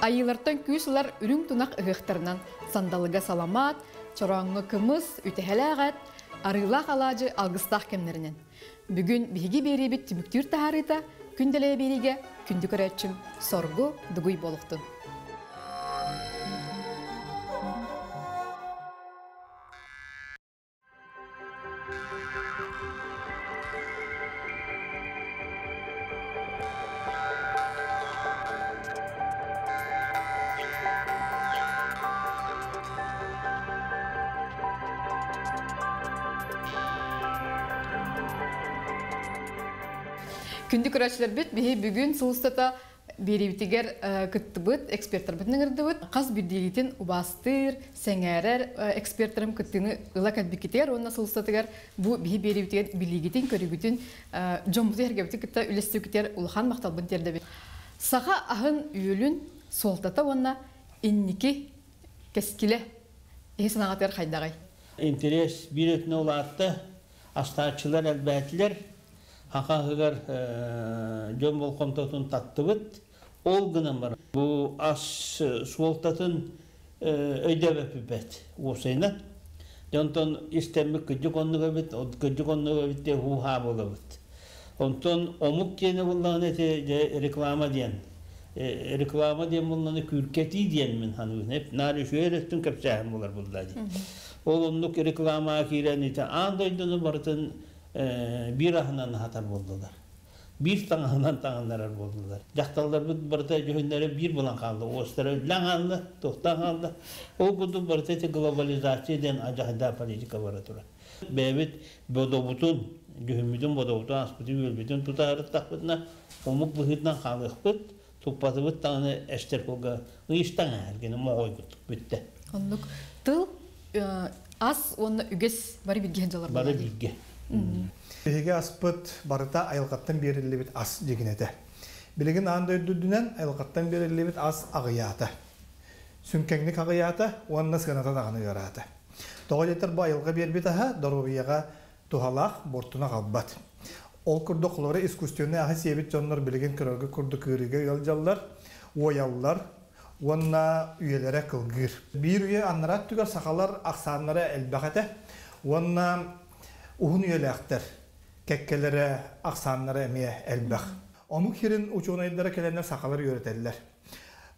Айыылартан күүс ылар үрүҥ тунах ыһыахтарынан сандалыга саламаат, чорооҥҥо кымыс, үтэһэлээх эт, арыылаах алаадьы алгыстаах кэмнэринэн. Бүгүн биһиги биэриибит түмүктүүр таһаарыыта күн дэлэйэ биэриигэ күндү көрөөччүм Соргу Дугуй буолуохтун. Күндү көрөөччүлэрбит, биһи бүгүн сыл устата биэриибитигэр кыттыбыт эксперттарбытын ыҥырдыбыт. Хас биирдиигитин убаастыыр, сэҥээрэр эксперттэрим кыттыыны ыла кэлбиккитигэр уонна сыл устатыгар бу биһи биэриибитигэр билиигитин, көрүүгүтүн дьоммутун эргэбитин кытта үлэстибиккитигэр улахан махталбын тиэрдэбит. Саха аһын үөлүн суолтата уонна инники кэскилэ иһи санаҕатыгар хайдаҕый? Интерес биир өтүнэ улаатта, астааччылар элбээтилэр, хахаһыгар дьон болҕомтотун таттыбыт. Ол гынан баран бу ас суолтатын өйдөөбөппүппэт уопсайынан. Онтон истэммит кырдьык оннук эбит, кырдьык оннук эбит диэн һуу-һаа буолабыт. Онтон омук диэни буллаҕына ити дьэ реклама диэн. Реклама диэн буллаҕына күүркэтии диэн мин саныыбын. Эп наар үчүгэй эрэ өттүн кэпсээһин буолар булла дии. Ол оннук рекламаҕа киирэн ити аан дойдуну барытын биир аһынан аһатар буоллулар. Биир таҥаһынан таҥыннарар буоллулар. Дьахталларбыт барыта дьүһүннэрэ биир буолан хаалла. Уостара үллэн хаалла, туохтаан хаалла. Ол курдук барыта ити глобализация диэн адьаһайдаах политика бара турар. Бэйэбит бодобутун, дьүһүммүтүн бодобутун, аспытын-үөлбүтүн тутаһарыттахпытына омук быһыытынан хаалыахпыт, туппатыбыт даҕаны эстэр кулга ыйыстаҥ эргини моҕойгут бүттэ. Оннук тыл ас уонна үгэс бары билгэ дьалар. Бары билгэ. Биһиги аспыт барыта айылҕаттан бериллибит ас дьигинэтэ. Билигин аан дойдудунан айылҕаттан бериллибит ас аҕыйаата. Сүҥкэҥник аҕыйаата уонна сыаната даҕаны ыараата. Тоҕо диэтэр бу айылҕа биэрбит аһа доруобуйаҕа туһалаах, буортуна хаалбат. Ол курдук холобура искусственнай аһы сиэбит дьоннор билигин көрөргө курдук ыарыыга ыалдьаллар, уойаллар уонна үйэлэрэ кылгыыр. Биир үйэ аннараа өттүгэр сахалар ахсааннара элбэх этэ уонна уһун үйэлээхтэр кэккэлэрэ ахсааннара эмиэ элбэх. Омук сирин учуонайдара кэлэннэр сахалар үөрэтэллэр.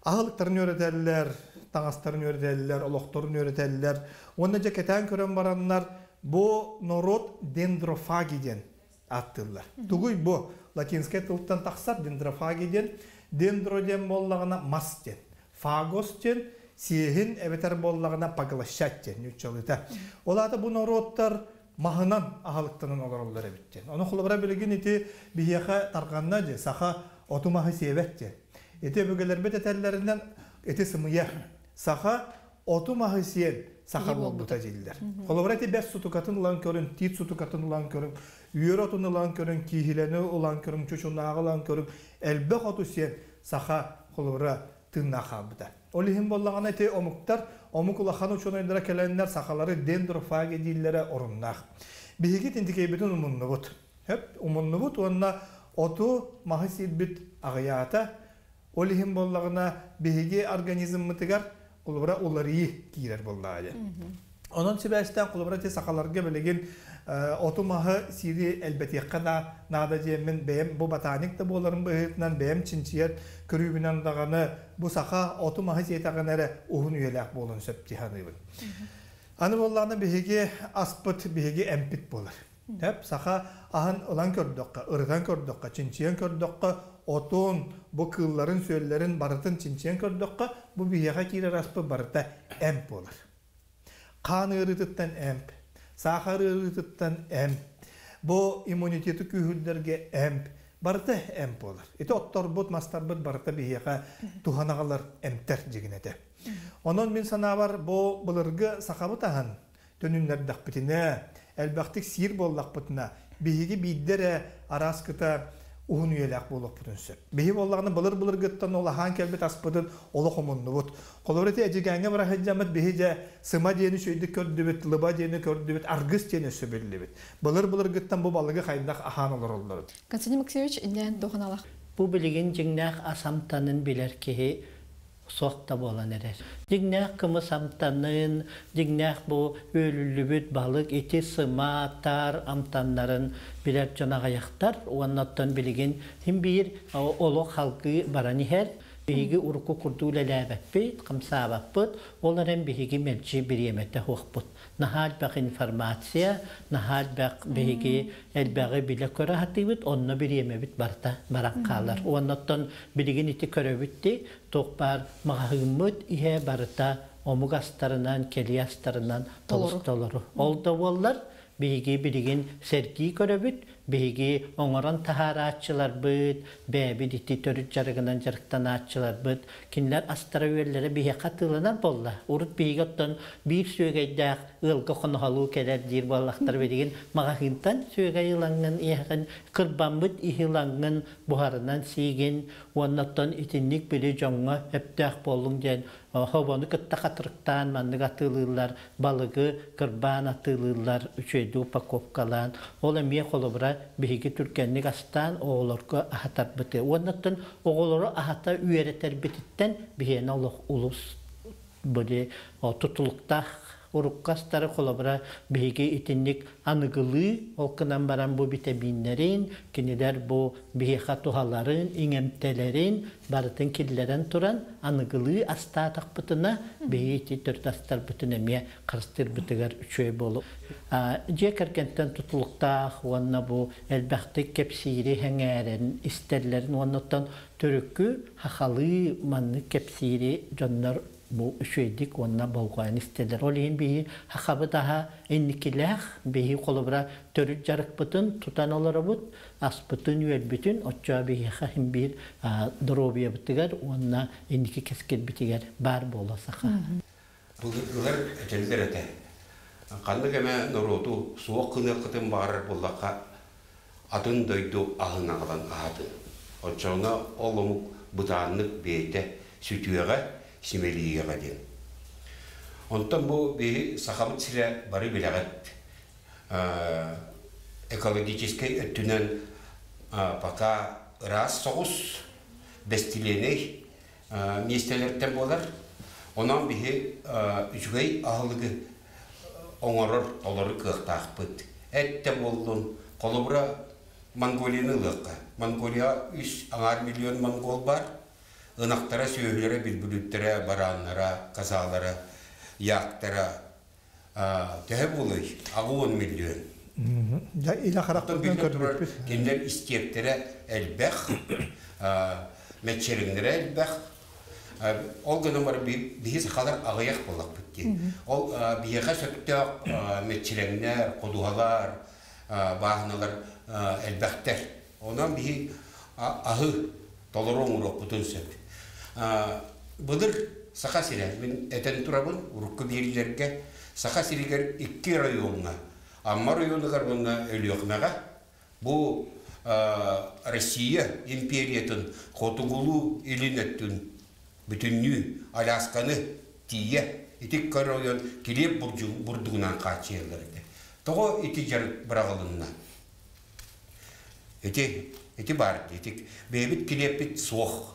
Аһылыктарын үөрэтэллэр, таҥастарын үөрэтэллэр, олохторун үөрэтэллэр. Уонна дьэ кэтээн көрөн бараннар бу народ дендрофаги диэн ааттыыллар. Тугуй бу? Латинскай тылтан тахсар дендрофаги диэн. Дендро диэн буоллаҕына мас диэн. Фагос диэн сиэһин эбэтэр буоллаҕына поглощать диэн нууччалыыта. Ол аата бу норуоттар маһынан аһылыктанан олороллор эбит диэн. Ону холобура билигин ити биһиэхэ тарҕанна дии, саха оту маһы сиэбэт диэн. Ити өбүгэлэрбит этэллэринэн ити сымыйа. Саха оту маһы сиэн саха буолбута дииллэр. Холобура ити бэс сутукатын ылан көрүн, тиит сутукатын ылан көрүн, үөр отун ылан көрүн, кииһилэни ылан көрүн, чучунааҕы ылан көрүн, элбэх оту сиэн саха холобура тыыннаах хаалбыта. Ол иһин буоллаҕына ити омуктар, омук улахан учуонайдара кэлэннэр сахалары дендрофаги дииллэрэ оруннаах. Биһиги тинтикэйбитин умуннубут. Хөп, умуннубут уонна оту, маһы сиирбит аҕыйаата. Ол иһин буоллаҕына биһиги организммытыгар холобура уларыйыы киирэр буоллаҕа дьэ. Онон сибээстээн холобура ити сахаларга билигин оту-маһы сиири элбэтиэххэ наада диэммин бэйэм бу ботаник да буоларым быһыытынан бэйэм чинчийэр көрүүбүнэн даҕаны бу саха оту-маһы сиэтэҕинэ эрэ уһун үйэлээх буолуон сөп дии саныыбын. Аны буоллаҕына биһиги аспыт биһиги эмпит буолар. Тэп саха аһын ылан көрдөххө, ырытан көрдөххө, чинчийэн көрдөххө, отун, бу кыылларын-сүөллэрин барытын чинчийэн көрдөххө, бу биһиэхэ киирэр аспыт барыта эмп буолар. Хаан ыарыытыттан эмп, саахар ыарыытыттан эмп, бу иммунитеты күүһүрдэргэ эмп, барыта эмп буолар. Ити отторбут, мастарбыт барыта биһиэхэ туһанаҕалар эмтэр дьигинэтэ. Онон мин санаабар бу былыргы сахабыт аһын төнүннэрдэхпитинэ, Элбэхтик сиир буоллахпытына, биһиги биирдэ эрэ арааскыта уһун үйэлээх буолуохпутун сөп. Биһи буоллаҕына былыр-былыргыттан ол аһаан кэлбит аспытын олох умуннубут. Холобур ити Эдьигээҥҥэ бара сылдьаммыт биһи дьэ сыма диэни үчүгэйдик көрдүбүт, лыба диэни көрдүбүт, аргыс диэни өссө биллибит. Былыр-былыргыттан бу балыгы хайдах аһаан олороллорун. Константин Максимович, иннээн доханалах. Бу билигин дьиҥнээх ас амтанын билэр киһи суох да буолан эрэр. Дьиҥнээх кымыс амтанын, дьиҥнээх бу үөлүллүбүт балык ити сыма, таар амтаннарын билэр дьон аҕыйахтар уонна оттон билигин син биир олох халгыы баран иһэр. Биһиги урукку курдук үлэлээбэппит, хамсаабаппыт, ол эрэн биһиги мэлдьи бириэмэтэ суохпут. Наһаа элбэх информация, наһаа элбэх биһиги элбэҕи билэ-көрө сатыыбыт, онно бириэмэбит барыта баран хаалар. Уонна оттон билигин ити көрөбүт дии, туох баар маҕаһыыммыт иһэ барыта омук астарынан, кэлии астарынан толус толору. Ол да буоллар, биһиги билигин сэргии көрөбүт, биһиги оҥорон таһаарааччыларбыт, бэйэбит ити төрүт дьарыгынан дьарыктанааччыларбыт, кинилэр астара-үөллэрэ биһиэхэ атыыланар буолла. Урут биһиги оттон биир сүөгэйдээх ыалга хоноһолуу кэлэр диир буоллахтар билигин маҕаһыынтан сүөгэй ылаҥҥын иэхин, кырбаммыт иһи ылаҥҥын буһарынан сиигин уонна оттон итинник били дьоҥҥо өптөөх буоллуҥ диэн хобону кытта хатырыктаан маннык атыылыыллар, балыгы кырбаан атыылыыллар, үчүгэйдик упаковкалаан. Ол эмиэ холобура биһиги түргэнник астаан оҕолорго аһатарбыты. Уонна оттон оҕолору аһата үөрэтэрбититтэн биһиэнэ олох улус били тутулуктаах урукку астары холобура биһиги итинник аныгылыы ол гынан баран бу битэмииннэрин кинилэр бу биһиэхэ туһаларын иҥэмтэлэрин барытын киллэрэн туран аныгылыы астаатахпытына биһиги ити төрүт астарбытын эмиэ харыстыырбытыгар үчүгэй буолуо. Дьиэ кэргэнтэн тутулуктаах уонна бу элбэхтик кэпсиири сэҥээрэн истэллэрин уонна оттон төрүккү хахалыы маннык кэпсиири дьоннор бу үчүгэйдик уонна болҕойон истэллэр. Ол иһин биһи хахабыт аһа инникилээх, биһи холобура төрүт дьарыкпытын тутан олоробут, аспытын-үөлбүтүн оччоҕо биһиэхэ иһин биир доруобуйабытыгар уонна инники кэскилбитигэр баар буола саха. Былыргылар этэллэр этэ. Ханнык эмэ норуоту суох гыныаххытын баҕарар буоллахха, атын дойду аһын аҕалан аһатын. Оччоҕуна ол омук бытааннык бэйэтэ сүтүөҕэ, симэлийиэҕэ диэн. Онтон бу биһи Сахабыт сирэ бары билэҕит экологическай өттүнэн пока ыраас соҕус, бэстилиэнэй миэстэлэртэн буолар. Онон биһи үчүгэй аһылыгы оҥорор толору кыахтаахпыт. Эт да буоллун, холобура, Монголияны ылыахха. Монголияҕа үс аҥаар миллион монгол баар. Ынахтара, сүөһүлэрэ, билбүлүттэрэ, барааннара, казалара, яктара төһө буолуой? 80 миллион. Дьэ, илэ харахпытынан көрбүппүт. Кинилэр истиэптэрэ элбэх, мэччирэҥнэрэ элбэх. Ол гынан баран биһи сахалар аҕыйах буоллахпыт дии. Ол биһиэхэ сөптөөх мэччирэҥнэр, ходуһалар, бааһыналар элбэхтэр. Онон биһи аһы толору оҥоруохпутун сөп. Былыр Саха сирэ, мин этэн турабын, урукку биэриилэргэ Саха сиригэр икки райоҥҥа, Амма районугар уонна Өлүөхүмэҕэ бу Россия империятын хотугулуу-илин өттүн бүтүннүү Алясканы тиийэ ити икки оройуон килиэп бурдугунан хааччыйаллар этэ. Тоҕо ити дьарык быраҕылынна? Ити, ити баар ити бэйэбит килиэппит суох.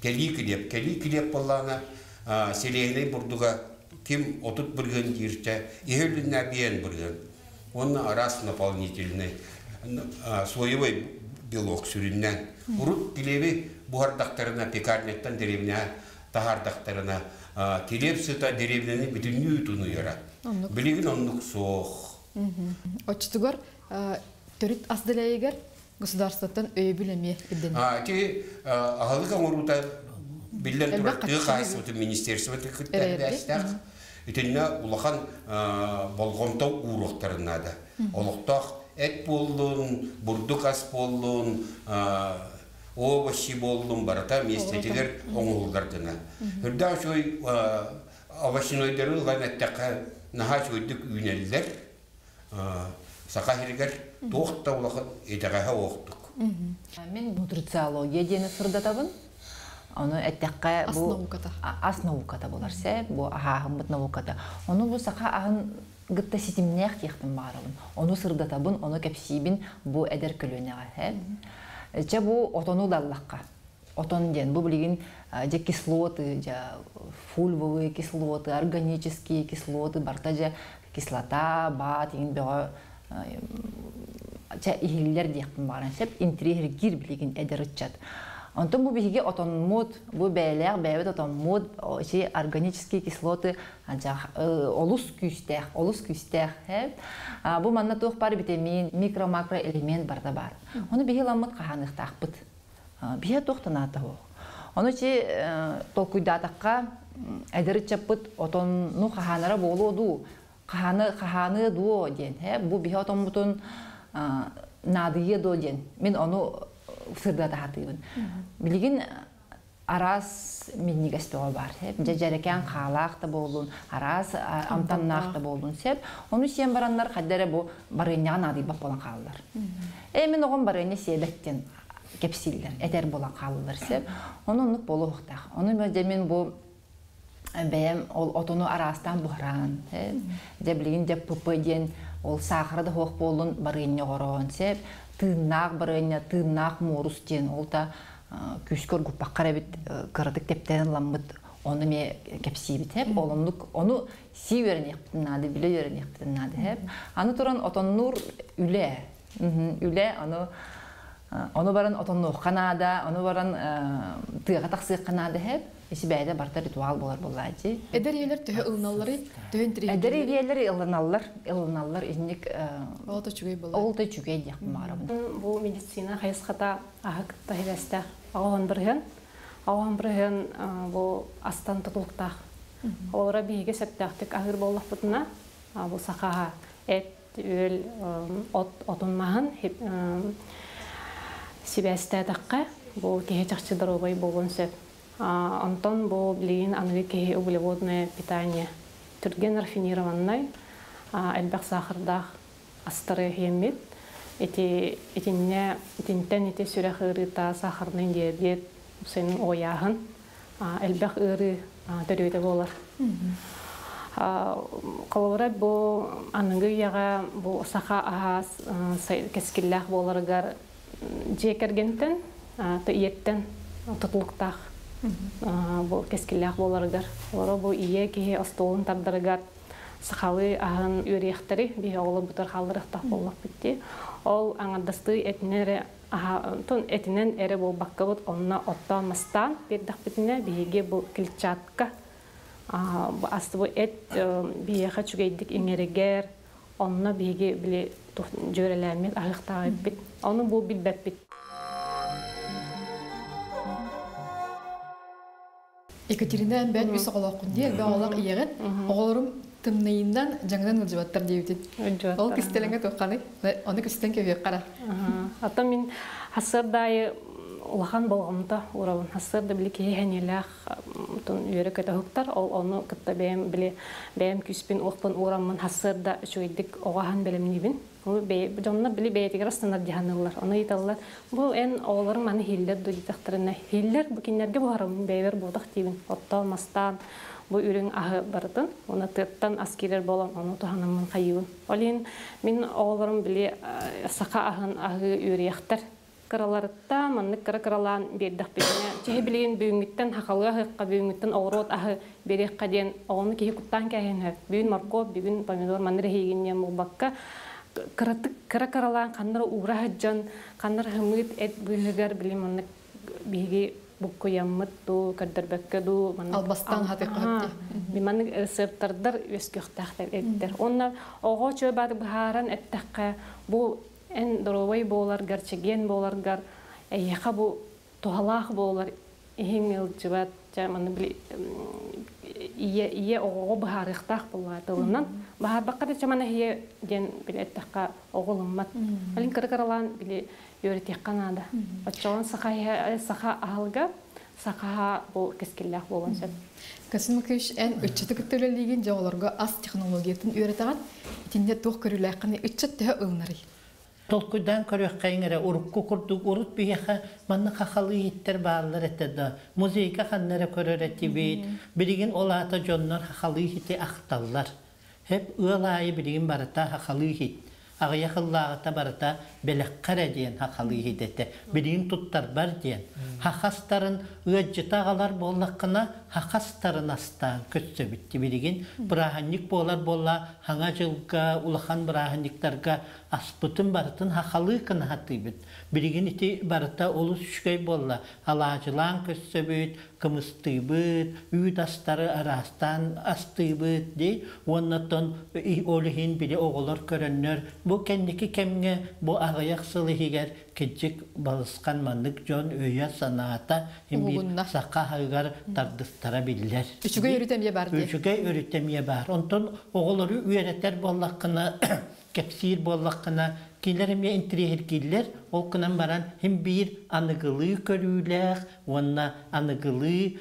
Кэлии килиэп. Кэлии килиэп буоллаҕына сэлиэһинэй бурдуга ким 30 бырыһыан дииртэ, иһэ үлүннэ биэн бырыһыан. Уонна араас наполнительный соевый белок сүрүннээн. Урут килиэби буһардахтарына пекарняттан дэриэбинэҕэ таһаардахтарына килиэп сыта дэриэбинэни бүтүннүү тунуйара. Билигин оннук суох. Оччотугар төрүт ас дэлэйигэр государствоттан өйөбүл эмиэ ирдэнэр. Ити аһылык оҥоруута биллэн турар тыа хаһаайыстыбатын министерствота кытта эбээстээх. Итиннэ улахан болҕомто ууруохтарын наада. Олохтоох эт буоллун, бурдук ас буоллун, овощи буоллун барыта миэстэтигэр оҥоһуллар гына. Үрдээх үчүгэй овощнойдары ылан эттэххэ наһаа үчүгэйдик үүнэллэр. Саха сиригэр туох да улахан итэҕэһэ уохтук. Мин нутрициология диэни сырдатабын. Ону эттэххэ Ас бу науката. Ас науката булар сеп, бу аһааһыммыт науката. Ону бу саха аһын гытта ситимнээх диэхтин баарабын. Ону сырдатабын, ону кэпсиибин бу эдэр көлүөнэҕэ. Чэ бу отону даллахха. Отон диэн бу билигин дьэ кислоты, дьэ фульвовые кислоты, органические кислоты, барта дьэ кислота, баат, иҥин бөҕө чэ иһиллэр диэхпин бааран сеп интриэһиргиир билигин эдэр ыччат. Онтон бу биһиги отонмут, бу бэйэлээх бэйэбит отонмут, ити органические кислоты олус күүстээх, олус күүстээх. Бу манна туох бар витамин, микро-макро элемент барда бар. Ону биһи ламмыт хаһааныахтаахпыт. Биһи туох танаата суох. Ону чи толкуйдаатахха эдэр ыччаппыт отонну хаһаанара буолуо дуу, хаһааны хаһааныа дуо диэн, бу биһи отоммутун наадыйыа дуо диэн. Мин ону сырдата сатыыбын. Билигин араас минньигэс бөҕө баар. Дьэ дьэрэкээн хаалаах да буоллун, араас амтаннаах да буоллун сеп. Ону сиэн бараннар хайда эрэ бу барыанньаҕа наадыйбат буолан хааллар. Э мин оҕом барыанньа сиэбэт диэн кэпсииллэр, этэр буолан хааллар сеп. Ону оннук буолуохтаах. Ону дьэ мин бу бэйэм ол отону араастаан буһараан, дьэ билигин дьэ ПП диэн ол саахара да суох буоллун барыанньа оҕороон сеп, тыыннаах барыанньа, тыыннаах муорус диэн ол да күүскэ оргуппакка эбит кыратык тэптэрэн ламмыт ону эмиэ кэпсиибит хэп ол оннук ону сии үөрэниэхпитин наада, билэ үөрэниэхпитин наада хэп. Аны туран отоннуур үлэ, үлэ ону ону баран отоннуохха наада, ону баран тыаҕа тахсыахха наада хэп. Isi бэйдэ барта ритуал болар буоллааччы. Эдэр ийэлэр төһө ылыналларый? Төһө Эдэр ийэлэр ылыналлар, ылыналлар инник Ол да үчүгэй буолар. Ол да үчүгэй диэхпин баҕарабын. Бу медицина хайысхата аһы кытта хибэстээх. Аҕаһын бырыһын, аҕаһын бырыһын бу астан тутулуктаах. Олора биһиги сөптөөхтүк аһыыр буоллахпытына, бу сахаһа эт, үөл, от, отун маһын сибээстээтэххэ, бу киһи чахчы доруобай буолуон сөп. Онтон бу билигин аныгы киһи углеводное питание түргэн рафинированнай, элбэх саахардаах астары иһиэммит. Ити итиннэ итинтэн ити сүрэх ыарыыта, сахарный диабет, сенин ояаһын элбэх ыарыы төрүөтэ буолар. Холобура бу аныгы үйэҕэ бу саха аһаас кэскиллээх буоларыгар дьиэ кэргэнтэн, ийэттэн тутулуктаах бу кэскиллээх буоларыгар. Олоро бу ийэ киһи остуолун тардарыгар сахалыы аһын үөрүйэхтэри биһи оҕолор бутар хаалларыахтаах буоллахпыт дии. Ол аҥардастыы этинэн эрэ этинэн эрэ буолбаккабыт, онно оттоон мастаан биэрдэхпитинэ биһиги бу клетчатка асты эт биһиэхэ үчүгэйдик иҥэригэр, онно биһиги били дьүөрэлээммит аһыахтаах эппит. Ону бу билбэппит. Екатерина бэт үс оҕолооххун дии, элбэх оҕолоох ийэҕин. Оҕолорум тымныйынан дьаҥынан ылдьыбаттар диэбитин. Ол кистэлэҥэ туохханый? Ону кистэн кэбиэххэ. Ата мин хассырдаайы улахан болҕомто уурабын. Хассырда били киһи хэнилээх үөрэ көтөһүктар. Ол ону кытта бэйэм били бэйэм күүспүн уохпун уураммын хассырда үчүгэйдик оҕаһан бэлэмниибин. Дьоннор били бэйэтигэр астанар дьаһаныллар. Ону ыйыталлар. Бу эн оҕолорум маны хиллер ду дитэхтэринэ. Хиллер бу кинилэргэ буһарым бэйэбэр буотах диибин. Оттоон мастаан бу үрүҥ аһы барытын. Уна тыаттан ас киирэр болон ону туһанаммын хайыбын. Олин мин оҕолорум били саха аһын аһы үөрүйэхтэр. Кыраларытта маннык кыра кыралаан биэрдэхпитинэ чэһи билигин бүгүҥҥүттэн хахалыа аһыахха, бүгүҥҥүттэн оҕуруот аһы биэриэххэ диэн оҕону киһи куттаан кээһин сөп. Бүгүн моркуоп, бүгүн помидор манны эһиигин диэн буолбакка кыратык кыра кыралаан ханнара уура сылдьан, ханнара хымыыт эт быыһыгар били маннык биһиги буккуйаммыт дуу, көрдөрбөккө дуу маннык Албастан хатык би маннык рецептордар үөскүөхтээхтэр эттэр. Онно оҕо чөө бар быһааран эттэххэ бу эн доруобай буоларгар, чэгиэн буоларгар, эйиэхэ бу туһалаах буолар иһиҥ ылдьыбат, дьэ манны били ийэ ийэ оҕоҕо быһаарыахтаах буоллаҕа тылынан. Быһаарбакка да чамана ийэ диэн били эттэххэ оҕо ылыммат. Алин кыра кыралаан били үөрэтиэххэ наада. Оччоҕун саха саха аһылга, Сахаха бу кескиллэх болон сөп. Касым Макыш, эн ыччаты кытта үлэлиигин, дьоҕолорго ас технологиятын үөрэтэҕин. Итиннэ туох көрүүлээххиний, ыччат төһө ылынарый? Толкуйдаан көрүөххэйиҥ эрэ, урукку курдук урут биһиэхэ манна хахалыы иһиттэр бааллар этэ да, музейга ханна эрэ көрөр этибит. Билигин ол аата дьоннор хахалыы иһити ахталлар. Хеп ыал аайы билигин барыта хахалыы иһит. Аҕыйах ыллааҕыта барыта бэлэххэ эрэ диэн хахалыы иһит этэ. Билигин туттарбар диэн. Хахастарын ыаддьыта аҕалар буоллаххына, хахастарын астаан көссөбүт. Билигин бырааһынньык буолар буолла, хаҥа дьылга, улахан бырааһынньыктарга аспытын барытын хахалыы кынаһатыыбыт. Билигин ити барыта олус үчүгэй буолла. Алаадьылаан көссөбүт, кымыстыыбыт, үүт астары араастаан астыыбыт дии. Уоннаттан ол иһин били оҕолор көрөннөр, бу кэнники кэмҥэ бу аҕыйах сыл иһигэр кырдьык балысхан маннык дьон өйө-санаата биир саха аһыгар тардыстара биллэр. Үчүгэй өрүтэ эмиэ баар дии. Үчүгэй өрүтэ эмиэ баар. Онтон оҕолору үөрэтэр буоллаххына, кэпсиир буоллаххына, кинилэр эмиэ интириэһиргииллэр. Ол гынан баран хим биир аныгылыы көрүүлээх уонна аныгылыы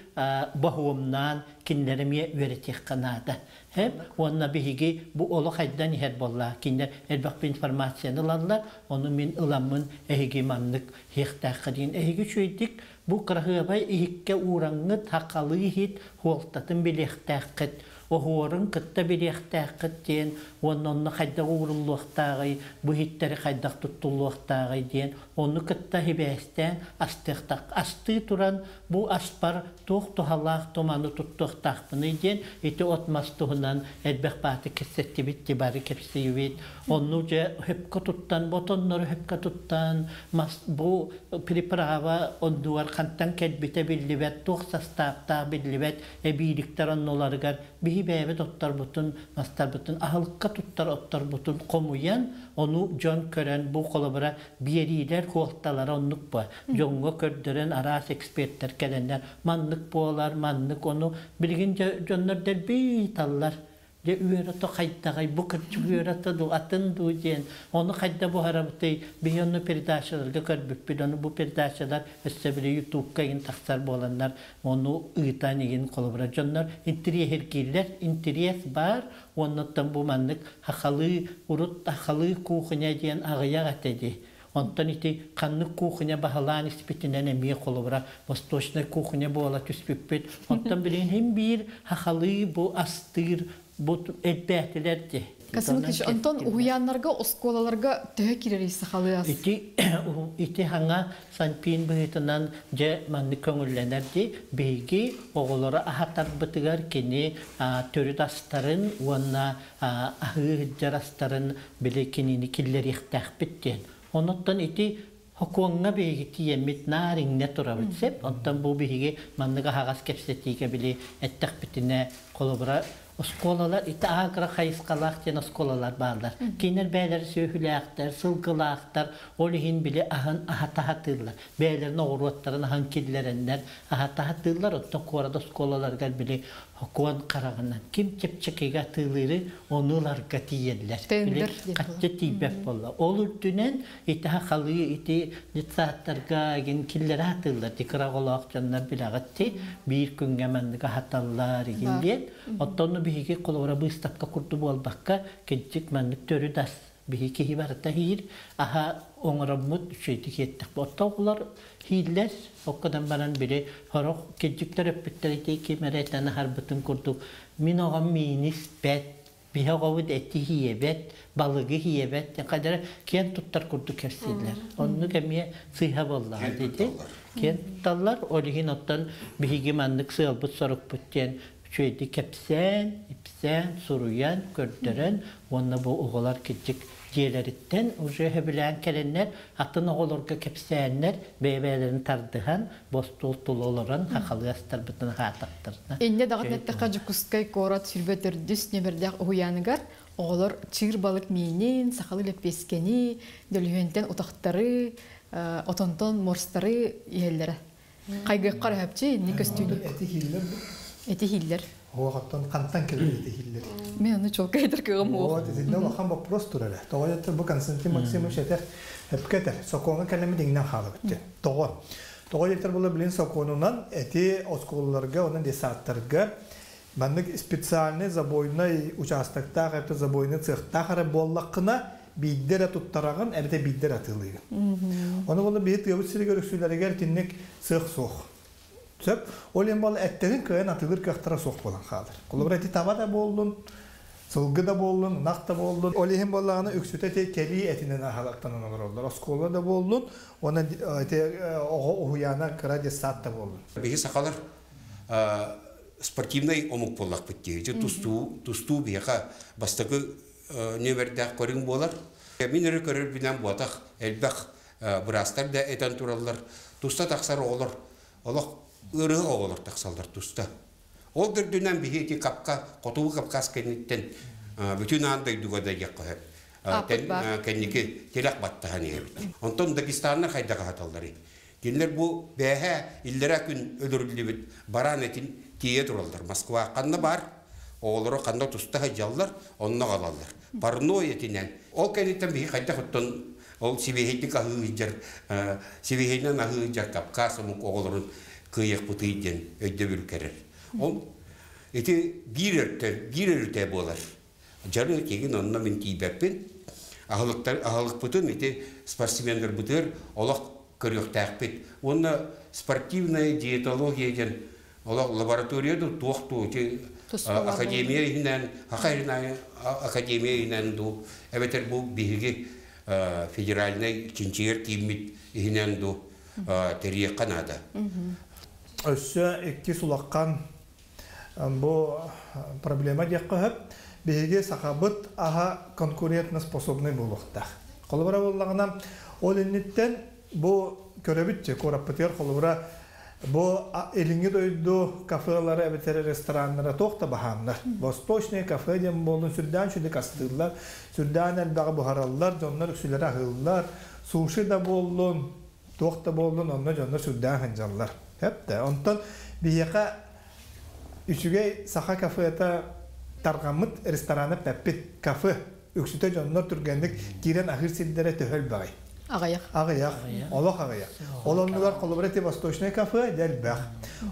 боһуомнаан кинилэр эмиэ үөрэтиэххэ наада. Хэп уонна биһиги бу олох айдан иһэр буолла. Кинилэр элбэх информацияны ылаллар, ону мин ыламмын эһиги маннык иһиэхтээххэ диэн. Эһиги үчүгэйдик бу кыраһыабай иһиккэ уураҥҥыт, хахалыы иһит хуолтатын билиэхтээххит, оһуорун кытта билиэхтээххит диэн, уонна онно хайдах ууруллуохтааҕый, бу иһиттэри хайдах туттуллуохтааҕый диэн, ону кытта хибээстээн астыахтаах. Астыы туран бу аспар туох туһалаах туманы туттуохтаахпыный диэн ити от мас туһунан элбэх бааты кэпсэттибит, бары кэпсиибит. Онну дьэ хөпкө туттан, ботоннору хөпкө туттан, мас бу приправа оннугар хантан кэлбитэ биллибэт, туох састааптаах биллибэт, эбииликтэр оннуларыгар биһи бэйэбит отторбутун, мастарбытын, аһылыкка туттар отторбутун хомуйан, ону дьон көрөн, бу холобура биэриилэр хуолталара оннук ба. Дьоҥҥо көрдөрөн араас эксперттэр кэлэннэр маннык буолар, маннык ону билигин дьоннор дэлби таллар. Дьэ үөрэтэ хайдаҕай, бу кырдьык үөрэтэ дуу, атын дуу диэн, ону хайда буһарабытый, биһи ону передачаларга көрбүппүт, ону бу передачалар өссө били ютубка игин тахсар буоланнар, ону ыытан игин холобура дьоннор интириэһиргииллэр, интириэс баар, оннуттан бу маннык хахалыы, урут хахалыы кухня диэн аҕыйах этэ дии. Онтон ити ханнык кухня баһылаан испитинэн эмиэ холобура восточная кухня буола түспүппүт. Онтон билигин хим биир хахалыы бу астыыр бу элбээтилэр ди. Касым онтон уһуйааннарга, оскуолаларга төһө киирэрий сахалыы ас? Ити ити хаҥа санпин быһыытынан дьэ маннык көҥүллэнэр ди. Биһиги оҕолоро аһатарбытыгар кини төрүт астарын уонна аһыы сылдьар астарын били кинини киллэриэхтээхпит диэн. Онуттан ити хокуоҥҥа биһиги тиийэммит наар иҥнэ турабыт сеп. Онтон бу биһиги маннык аһаҕас кэпсэтиигэ били эттэхпитинэ холобура оскуолалар ити агро хайысхалаах диэн оскуолалар бааллар. Кинилэр бэйэлэрэ сүөһүлээхтэр, сылгылаахтар, ол иһин били аһын аһатаһатыыллар. Бэйэлэрин оҕуруоттарын аһын киллэрэннэр аһатаһатыыллар. Оттон куорат оскуолаларыгар били хокуон хараҕынан ким чэпчэкигэ атыылыыры ону ыларга тиийэллэр. Тендер Хачча тиийбэт буолла. Ол үрдүнэн ити хахалыы ити детсадтарга игин киллэрэ атыыллар. Ити кыра оҕолоох дьоннор билэҕитти биир күҥҥэ маннык аһаталлар игин диэн. Оттон биһиги холобура быыстапка курдук буолбакка кырдьык маннык төрүт ас биһи киһи барыта иһиир аһа оҥороммут үчүгэйдик иэттэх. Оттон оҕолор иһииллэр, оккодан баран били сорох кырдьыктар өппүттэр ити ким эрэ этэн аһарбытын курдук мин оҕом миини испэт, биһи оҕобут эти иһиэбэт, балыгы иһиэбэт диэн хайдара киэн туттар курдук кэпсииллэр. Оннук эмиэ сыыһа буоллаҕа дии. Киэн тутталлар, ол иһин оттон биһиги маннык сыалбыт сорукпут диэн үчүгэйдик кэпсээн, ипсээн, суруйан, көрдөрөн уонна бу оҕолор кырдьык дьиэлэриттэн уже сөбүлээн кэлэннэр атын оҕолорго кэпсээннэр бэйэ-бэйэлэрин тардыһан бостуол тула олорон хахалыы астарбытын хаатахтарына. Инньэ даҕаны эттэххэ Дьокуускай куорат сүүрбэ төрдүс нүөмэрдээх уһуйааныгар оҕолор чыыр балык миинин, сахалыы лэппиэскэни, дөлүһүөнтэн утахтары, отонтон морстары иһэллэрэ. Хайгыахха өһөпчү инник көстүүнү. Эти иһиллэр. Эти иһиллэр. Оҕоттон хантан кэлэр эти иһиллэр. Мен ону чуолкайдар кыаҕым уох. Вот, итиннэ улахан вопрос турар. Тоҕо дьэ бу Константин Максимович этэр, өпкө этэр, сокуоҥҥа кэлэммит иҥнэн хаалабыт. Тоҕо? Тоҕо диэтэр була билин сокуонунан эти оскуолаларга, онон десанттарга маннык специальный забойный участоктаах, это забойный цехтаах эрэ буоллаххына, биирдэ эрэ туттараҕын, эбэтэ биирдэ эрэ атыылыыгын. Ону була биһи тыабыт сиригэр үксүлэригэр итинник цех суох. Сөп. Ол иһин буолла эттерин кыайан атыылыыр кыахтара суох буолан хаалар. Холобура эти таба да буоллун, сылгы да буоллун, ынах да буоллун. Ол иһин буоллаҕына үксүтэ эти кэлии этинэн аһалактанан олороллор. Оскуола да буоллун, уонна эти оҕо уһуйаана кыра детсад да буоллун. Биһи сахалар спортивнай омук буоллахпыт дии. Тустуу, тустуу биһиэхэ бастакы нүөмэрдээх көрүҥ буолар. Мин өрө көрөрбүнэн буотах элбэх быраастар да этэн тураллар. Туста тахсар оҕолор олох ыарыы оҕолор тахсаллар туста. Ол дөрдүнэн биһи ити Капка, Хотугу Кавказ кэнниттэн бүтүн аан дойдуга да диэххэ сөп. Кэнники тилэх баттаһан иһэбит. Онтон Дагестаннар хайдах аһаталларый? Кинилэр бу бээһэ иллэрээ күн өлөрүллүбүт бараан этин тиийэ тураллар. Москва ханна баар, оҕолоро ханна туста сылдьаллар, онно аҕалаллар. Парной этинэн. Ол кэнниттэн биһи хайдах оттон ол сибиэһэйдик аһыы сылдьар, сибиэһэйинэн аһыы сылдьар Кавказ омук оҕолорун кыайыахпытый диэн өйдөбүл кэрэр. Ол ити биир өртө, биир өрүтэ буолар. Дьарыы тигин онно мин тиийбэппин. Аһылыктар аһылыкпытын ити спортсменнарбытыгар олох көрүөхтээхпит. Уонна спортивная диетология диэн олох лаборатория ду туох дуу ити академия иһинэн академия иһинэн дуу эбэтэр бу биһиги федеральнай чинчийэр кииммит иһинэн дуу тэрийиэххэ наада. Өссө икки сулаххан бу проблема диэххэ сөп. Биһиги сахабыт аһа конкурентно-способный буолуохтаах. Холобура буоллаҕына, ол инниттэн бу көрөбүт куораппытыгар холобура бу илиҥҥи дойду кафелара эбэтэр рестораннара туох да баһааннар. Восточный кафе диэн буоллун сүрдээн сүдүк астыыллар, сүрдээн элбэҕи буһараллар, дьоннор үксүлэрэ аһыыллар, суши да буоллун, туох да буоллун, онно дьоннор сүрдээн сылдьаллар. Хэп Онтон биһиэхэ үчүгэй саха кафета тарҕаммыт ресторана пеппит кафе үксүтэ дьоннор түргэнник киирэн аһыыр сирдэрэ төһө элбэҕий? Аҕыйах. Аҕыйах. Олох аҕыйах. Ол оннугар холобура ити восточный кафе дэлбэх.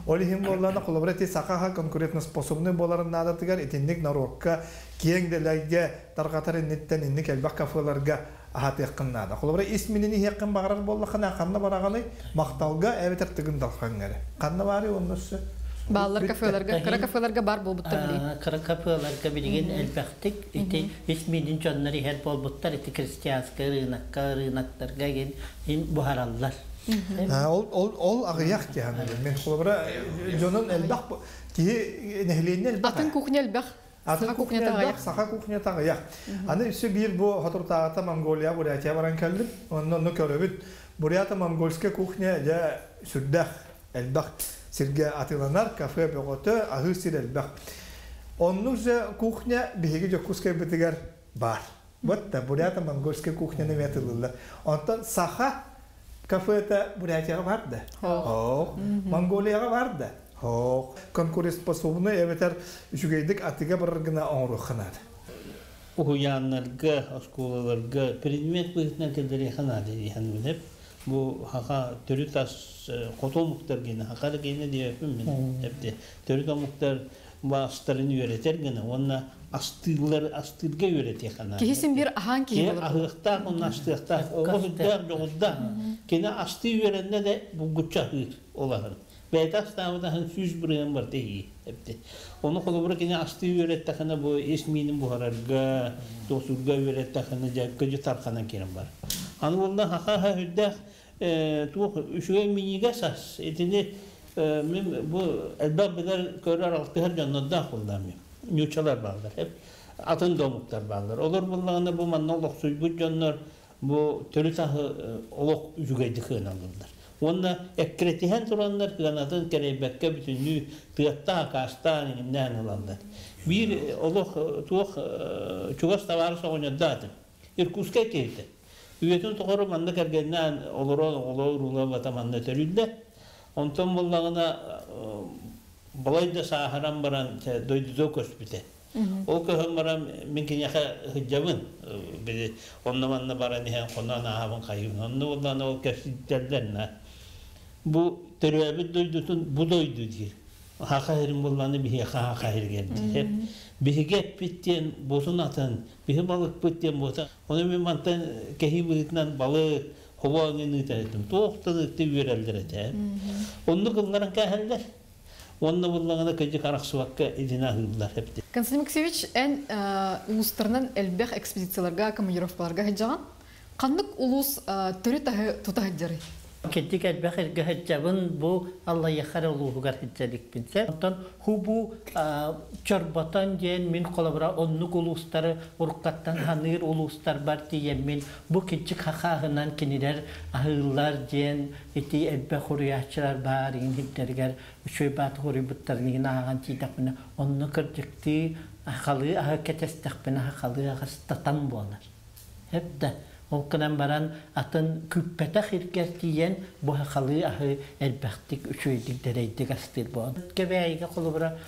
Ол иһин буоллаана холобура ити сахаха конкурентоспособный буоларын наадатыгар итинник норуокка киэҥ дэлэйгэ тарҕатар инниттэн инник элбэх кафеларга аһатыаххын наада. Холобура ис минин иһиэххин баҕарар буоллаххына ханна бараҕаный? Махталга эбэтэр тыгын далхаҥҥа. Ханна баары онно өссө? Бааллар кафеларга, кыра кафеларга бар буолбуттар билигин. Кыра кафеларга билигин элбэхтик ити ис минин дьоннор иһэр буолбуттар ити крестьянскай рынокка, рыноктарга ин буһараллар. Ол ол ол аҕыйах диһан мен холобура дьонун элбэх киһи нэһилиэнньэ элбэх. Атын кухня элбэх. Атын кухня элбэх, саха кухнята аҕыйах. Аны үсү биир бу хотуртааҕыта Монголия, Бурятия баран кэллим. Онно онно көрөбүт. Бурята монгольская кухня дьэ сүрдээх элбэх сиргэ атыыланар, кафе бөҕөтө, аһыы сир элбэх. Оннук же кухня биһиги Дьокуускайбытыгар бар. Вот да, бурята монгольская кухняны метылылар. Онтон саха кафета Бурятияға бар да. Хоох. Монголияға бар да. Хоох. Конкурентоспособный эбэтэр үчүгэйдик атыга барар гына оҥоруохханаат. Уһуйааннарга, оскуолаларга предмет быһыытынан кэллэриэхэ диэн билеп. Бу хака төрүт ас хоту омуктар гена, хака гена диэппин мин. Эпте төрүт омуктар бастарын үйрэтер гена, онна астыылар астыырга үйрэтиэхэ. Киһисин бир аһаан киһи болор. Аһыахтаах, онна астыахтаах, оҕо сүрдээх дьоҕурдаах. Кини асты үйрэннэ де булгучча аһыыр олаһын. Бэйэтэ астаабытаһын 100 бырыһан бар тэһии. Эпте. Оны холобура кини асты үйрэттэхинэ бу ис миинин буһарарга, тосурга үйрэттэхинэ жакка тарханан кирен бар. Аны болна хаха хүрдээх туох үчүгэй минигэ сас. Итини мен бу элбэх билер көрөр алтыһар дьоннордаах буллаам. Ньуучалар бааллар. Хеп атын домуктар бааллар. Олор буллагына бу манна олохсуйбут дьоннор бу төрүт аһы олох үчүгэйди кыаналлар. Онна эккиретиһэн тураннар кыанатын керейбекке бүтүннүү тыаттаа каастаан иҥнээн ылаллар. Биир олох туох чугас товары соҕоньордаатын. Иркутскай киһитэ. Үйэтин тоҕору манна кэргэннээн олорон оҕолор урула бата манна төрүллэ. Онтон буллагына балай да сааһаран баран дойдудо көспүтэ. Ол көһөн баран мин киниэхэ сылдьабын. Били онно манна баран иһэн хонон ааһабын хайыбын. Онно буллаана ол кэпситтэллэр на. Бу төрөөбүт дойдутун бу дойду диир. Хаха хирин булланы биһи хаха хиргер диир. Биһиги эппит диэн бутун атын, биһи балыкпыт диэн бута. Оны мен мантан кэһии быһыытынан балык, хобо аңын ыытар этим. Туохтан ытты үөрэллэр этэ. Онну кылларан кээһэллэр. Онно буллаҕына кыдьык арахсыбакка итини аһыыллар эбит. Константин Максимович, эн улуустарынан элбэх экспедицияларга, командировкаларга сылдьаҕын. Ханнык улуус төрүт аһы тута сылдьарый? Кирдик элбэх эргэ сылдьабын, бу Аллайыахар улууһугар сылдьаликпин. Онтон хубу чорботон диэн мин холобура оннук улуустары уруккаттан ханыыр улуустар бар тиийэммин бу кирдик хахааһынан кинилэр аһыыллар диэн ити элбэх хуруйааччылар баар иҥин хирдэригэр үчүгэй бааты хуруйбуттарын иҥин ааҕан тиийдэхпинэ онно кырдьыктыы хахалыы аһы кэтэстэхпинэ хахалыы аҕастатан буолар. Эбдэ ол гынан баран атын күппэтэх иргэр тиийэн бу хахалыы аһы элбэхтик үчүгэйдик дэлэйдик астыыр буолан. Кэбээйигэ холобура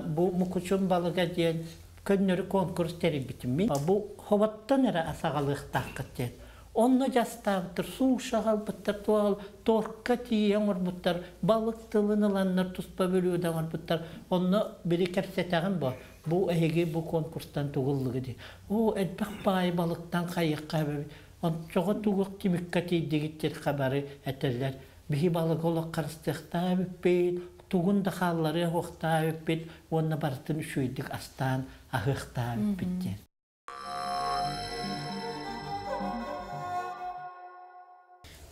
бу мукучун балыга диэн көннөрү конкурс тэрийбитим мин. Бу хоботтон эрэ асаҕалыахтааххыт диэн. Онно дьастаабыттар, суша аҕалбыттар, туол тортка тиийэ оҥорбуттар, балык тылын ыланнар туспа бүлүүдэ оҥорбуттар. Онно били кэпсэтэҕин бу. Бу эһиги бу конкурстан тугуллугу дии. Оо, элбэх баайы балыктан хайыахха эбэбит. Ончоҕо тугух тимиккэ тиийдигит диэн хабары этэллэр. Биһи балыгы олох харыстыахтаах эбиппит, тугун да хаалларыа суохтаах эбиппит уонна барытын үчүгэйдик астаан аһыахтаах эбиппит диэн.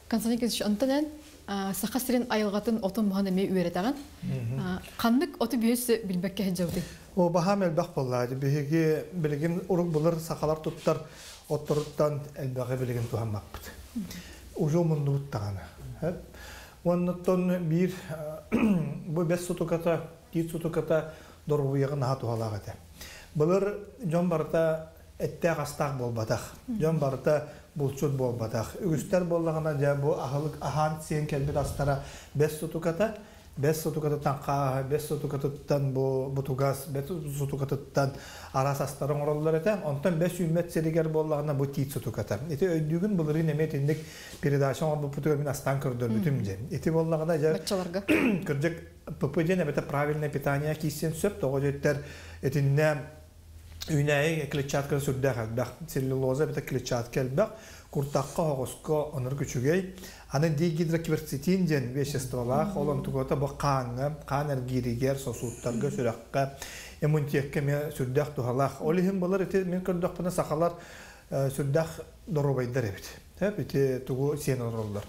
Константин Никитич, онтон эн Саха сирин айылҕатын отун маһын эмиэ үөрэтэҕин. Ханнык оту биһи билбэккэ сылдьабытый? О, баһаам элбэх буоллаа. Биһиги билигин урук былыр сахалар туттар отторуттан элбэҕи билигин туһаммаппыт. Уже умуннубут даҕаны. Оннуттан биир бу бэс сутуката, тиит сутуката доруобуйаҕа наһаа туһалаах этэ. Былыр дьон барыта эттээх астаах буолбатах. Дьон барыта булчут буолбатах. Үгүстэр буоллаҕына дьэ бу аһылык аһаан сиэн кэлбит астара бэс сутуката, бэс сутукатыттан хааһы, бэс сутукатыттан бу бутугас, бэс сутукатыттан араас астары оҥороллор этэ. Онтон бэс үүммэт сиригэр буоллаҕына бу тиит сутуката. Ити өйдүүгүн былырыын эмиэ итинник передача оҥорбуппутугар мин астаан көрдөрбүтүм диэн. Ити буоллаҕына дьэ кырдьык ПП диэн эбэтэ правильное питание киирсиэн сөп. Тоҕо диэттэр итиннэ үүнээйи клетчатка сүрдээх элбэх. Целлюлоза эбэтэ клетчатка элбэх. Куртахха, оһоҕоско оннук үчүгэй. Аны дигидрокверцетин диэн веществолаах, ол онтугута бу хааҥҥа, хаан эргииригэр, сосудтарга, сүрэххэ, иммунитекка эмиэ сүрдээх туһалаах. Ол иһин былыр ити мин көрдөхпүнэ сахалар сүрдээх доруобайдар эбит. Ити тугу сиэн олороллор.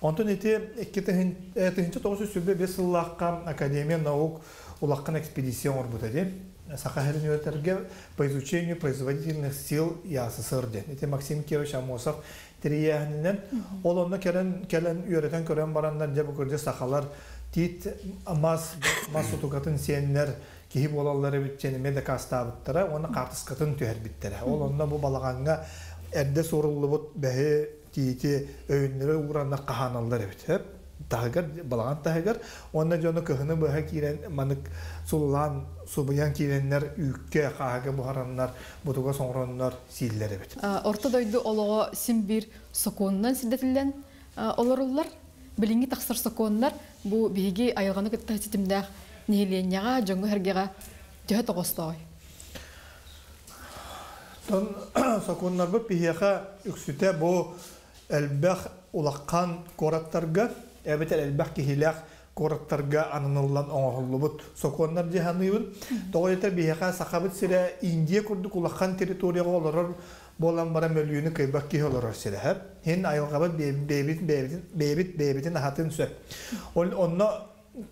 Онтон ити 1925 сыллаахха Академия наук улахан экспедиция оҥорбута дии. Саха сирин үөрэтэргэ по изучению производительных сил ЯССР диэн. Ити Максим Кирович Амосов тэрийээһининэн ол онно кэлэн кэлэн үөрэтэн көрөн бараннар дьэ бу кырдьык сахалар тиит мас мас сутукатын сиэннэр киһи буолаллар эбит диэн эмиэ дакаастаабыттара уонна хаартыскатын түһэрбиттэрэ. Ол онно бу балаҕаҥҥа эрдэ суоруллубут бэһи тиити өйүннэрэ уураннар хаһааналлар эбит. Таһыгар, балаҕан таһыгар уонна дьону кыһыны быһа киирэн манык сулулаан субуйан киирэннэр үүккэ, хааһыга буһараннар, бутуга соҥороннор сииллэр эбит. Орто дойду олоҕо син биир сокуонунан сирдэтиллэн олоруллар. Билиҥҥи тахсар сокуоннар бу биһиги айылҕаны кытта ситимнээх нэһилиэнньэҕэ, дьоҥҥо-сэргэҕэ төһө тоҕостоой? Тон сокуоннарбыт биһиэхэ үксүтэ бу элбэх улахан куораттарга эбэтэр элбэх киһилээх куораттарга ананыллан оҥоһуллубут сокуоннар дии саныыбын. Тоҕо диэтэр биһиэхэ Сахабыт сирэ Индия курдук улахан территорияҕа олорор буолан баран мөлүйүөнү кыайбат киһи олорор сирэ. Һин айылҕабыт бэйэбит бэйэбит бэйэбитин аһатын сөп. Ол онно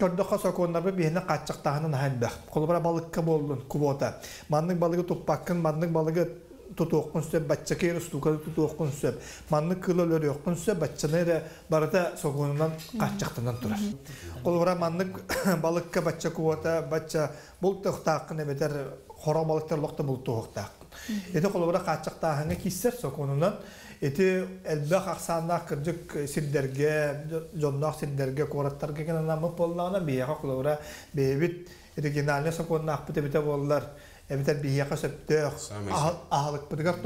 көрдөххө сокуоннарбыт биһиэнэ хааччахтааһына наһаа элбэх. Холобура балыкка буоллун квота. Маннык балыгы туппаккын, маннык балыгы тутуоххун сөп, баччака эрэ устууканы тутуоххун сөп, маннык кыылы өлөрүөххүн сөп, баччаны эрэ барыта сокуонунан хааччахтанан турар. Холобура маннык балыкка бачча квота, бачча бултуохтааххын эбэтэр хоро балыктар олохто бултуохтааххын. Ити холобура хааччахтааһыҥҥа киирсэр сокуонунан ити элбэх ахсааннаах кырдьык сирдэргэ, дьонноох сирдэргэ, куораттарга гынан буоллаҕына, биһиэхэ холобура бэйэбит региональнай сокуоннаахпыт эбитэ буоллар, Эбэтэр биһиэхэ сөптөөх аһылыкпытыгар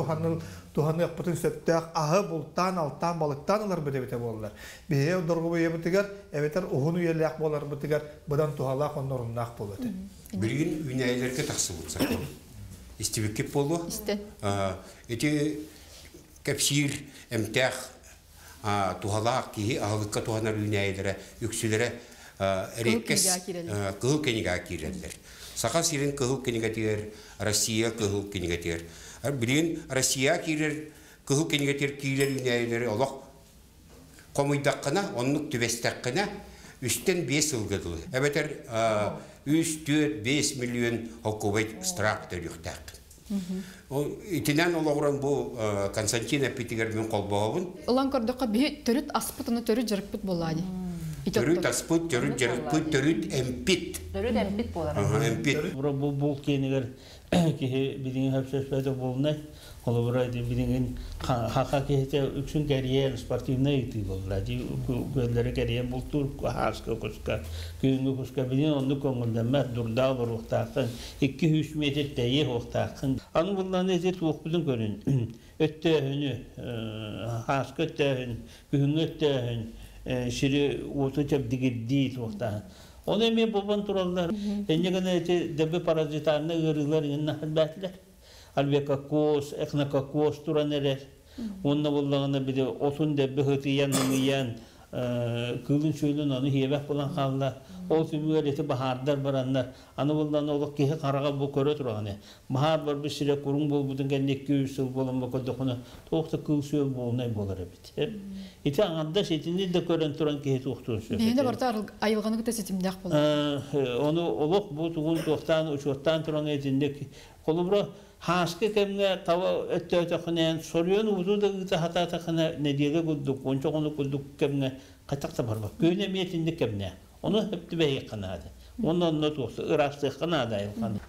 туһаныахпытын сөптөөх аһы бултаан, алтаан, балыктаан ыларбыт эбитэ буоллар. Биһиги доргубуйабытыгар эбэтэр уһун үйэлээх буоларбытыгар быдан туһалаах онно оруннаах буолуо этэ. Билигин үүнээйилэргэ тахсыбыт сокуон. Истибиккит буолуо? Истэн. Ити кэпсиир эмтээх туһалаах киһи аһылыкка туһанар үүнээйилэрэ үксүлэрэ эриэккэс кыһыл кинигэҕэ киирэллэр. Саха сирин кыһыл кинигэтигэр, Россия кыһыл кинигэтигэр. Билигин Россия киирэр кыһыл кинигэтигэр киирэр үүнээйилэри олох хомуйдаххына, оннук түбэстэххинэ, үстэн 5 сылга дылы. Эбэтэр 3, 4, 5 миллион холкуобай штраф төлүөхтээххин. Итинэн олоҕуран бу Константин эппитигэр мин холбоһобун. Ылан көрдөххө, биһи төрүт аспыт, оны төрүт дьарыкпыт буоллаа дии. Төрүт аспыт, төрүт дьарыкпыт, төрүт эмпит. Төрүт эмпит буолар. Эмпит. Бу бул киэнигэр киһи билиҥин хөпсөспөтө буолунай. Холобура билиҥин хака киһите үксүн кэрийэн спортивнай ыытыы буолла. Көллөрү кэрийэн бултуур хааска куска, күһүҥҥү куска билин оннук көҥүллэммэт дурдаа олоруохтааххын, 200 метр тэйиэх уохтааххын. Аны булланы ити туохпутун көрүн. Өттөөһүнү, хааска өттөөһүн, күһүҥҥү өттөөһүн, сири уоту чэбдигирдии туохтааһын. Оны эмиэ бобон тураллар. Энне гына ити дэбби паразитарный ыарыылар иҥин бээтилэр. Альвекокоз, эхнококоз туран эрэр. Онно буллаҕына били отун дэбби хытыйан, ымыйан, кыылын сүөлүн ону хиэбэх булан хаалла. Ол түмүгэр ити баһаардар бараннар, аны буллаҕына олох киһи хараҕа бу көрө тураҕына. Баһаар барбыт сирэ куруҥ буолбутун кэннэ 200 сыл буолан бу көрдөххүнэ туох да кыыл сүөл буолунай буолар эбит. Ити аҥардас итини да көрөн туран киһи туохтуон сөп. Биһиэнэ барыта айылҕаны кытта ситимнээх буолар. Ону олох бу тугун туохтаан учуоттаан туран итинник холобура хааскы кэмҥэ таба өттөөтөххүнээн соруйан ууту да ыыта сатаатаххына нэдиэлэ курдук, уонча хонук курдук кэмҥэ хатах да барбат. Күһүн эмиэ итинник кэмнээх. Ону хөп түбэһиэххэ наада. Уонна онно туохса ыраастыахха наада айылҕаны.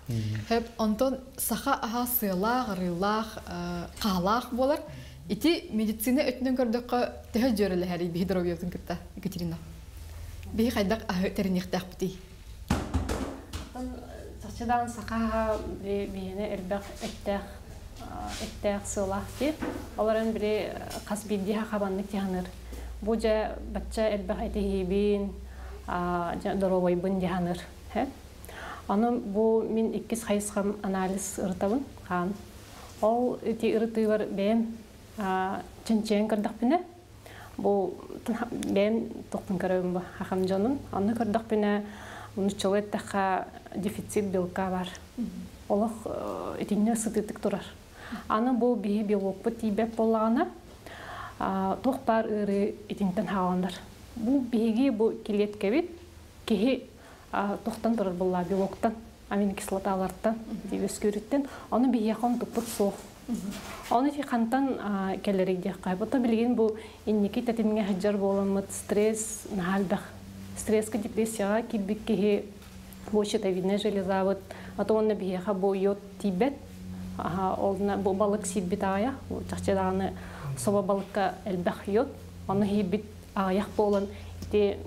Хөп, онтон саха аһа сыалаах, арыылаах, хаалаах буолар. Ити медицина өттүнэн көрдөххө төһө дьүөрэлэһэрий биһи доруобуйабытын кытта, Екатерина? Биһи хайдах аһы тэриниэхтээхпитий? Чахчыдаан саха биһиэнэ элбэх эттээх сыалаах дии. Олорон били хас биирдии хабаннык тиһаныр. Бу дьэ бачча элбэх этиһиибин, доруобайбын дьаһаныр. Аны бу мин иккис хайысхам анализ ырытабын хаан. Ол ити ырытыылар бэйэм чинчийэн көрдөхпүнэ, бу бэйэм тохпун көрөбүн бу хахам дьонун. Онно көрдөхпүнэ, нуччалыы эттэххэ дефицит белка бар. Олох итиннэ сытыытык турар. Аны бу биһи белокпут тиийбэт буоллаҕына, туох баар ыарыы итинтэн хааланар. Бу биһиги бу килиэткэбит киһи тохтон турар буолла белоктан, аминокислоталартан, үөскүүрүттэн. Ону биһиэхэ онтукпут суох. Ону ити хантан кэлэрий диэххэ. Бу билигин бу инники тэтимҥэ сылдьар буоламмыт стресс наһаа элбэх. Стресскэ депрессияҕа киирбит киһи бу щитовидная железабыт, а то онно биһиэхэ бу йод тиийбэт. Ол бу балык сиирбит аҕыйах, чахчы даҕаны собо балыкка элбэх йод. Ону иһирбит аҕыйах буолан ити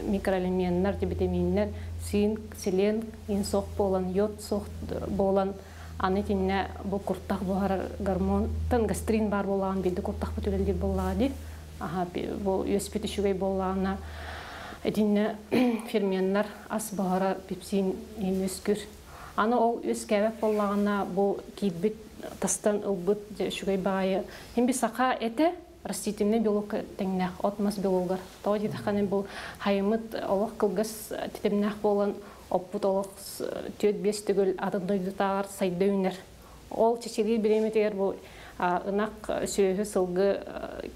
микроэлеменнар, витаминнар, цинк, селен суох буолан, йод суох буолан, аны итиннэ бу куртах буһарар гормонтан гастрин бар буоллаҕын биирдэ куртахпыт үлэлиир буоллаҕа дии. Бу үөспүт үчүгэй буоллаҕына итиннэ ферменнар ас буһара пепсин үөскүр. Аны ол үөскээбэт буоллаҕына бу киирбит тастан ылбыт үчүгэй баайы. Хим саха этэ растительный белок тэҥнээх от мас белогар. Тоҕо диэтэххинэ бу хайымыт олох кылгас титимнээх буолан оппут олох 4-5 төгүл атын дойдутааҕар сайда үүнэр. Ол чэчилиир бириэмэтигэр бу ынах сүөһү сылгы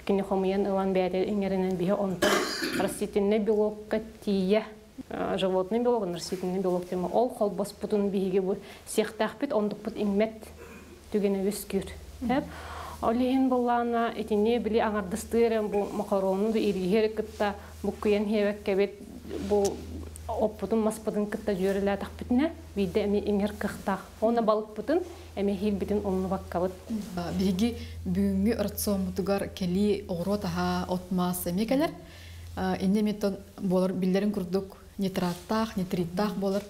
кини хомуйан ылан бэйэтэ иҥэринэн биһи онтон растительный белокка тиийэ животный белок, растительный белок тема. Ол холбоспутун биһиги бу сиэхтээхпит ондукпут иҥмэт түгэнэ үөскүүр. Ол иһин буоллаана итини били аҥардастыырын бу макарону да ирииһэр кытта буккуйан хиэбэккэбит бу оппутун маспытын кытта дьүөрэлээтэхпитинэ биирдэ эми иҥэр кыахтаах. Оны балыкпытын эми хиирбитин умнубаккабыт. Биһиги бүгүҥҥү рационмутугар кэлии оҕуруот аһа, от мас эмиэ кэлэр. Инне эмиэ буолар биллэрин курдук нитраттаах, нитриттаах буолар.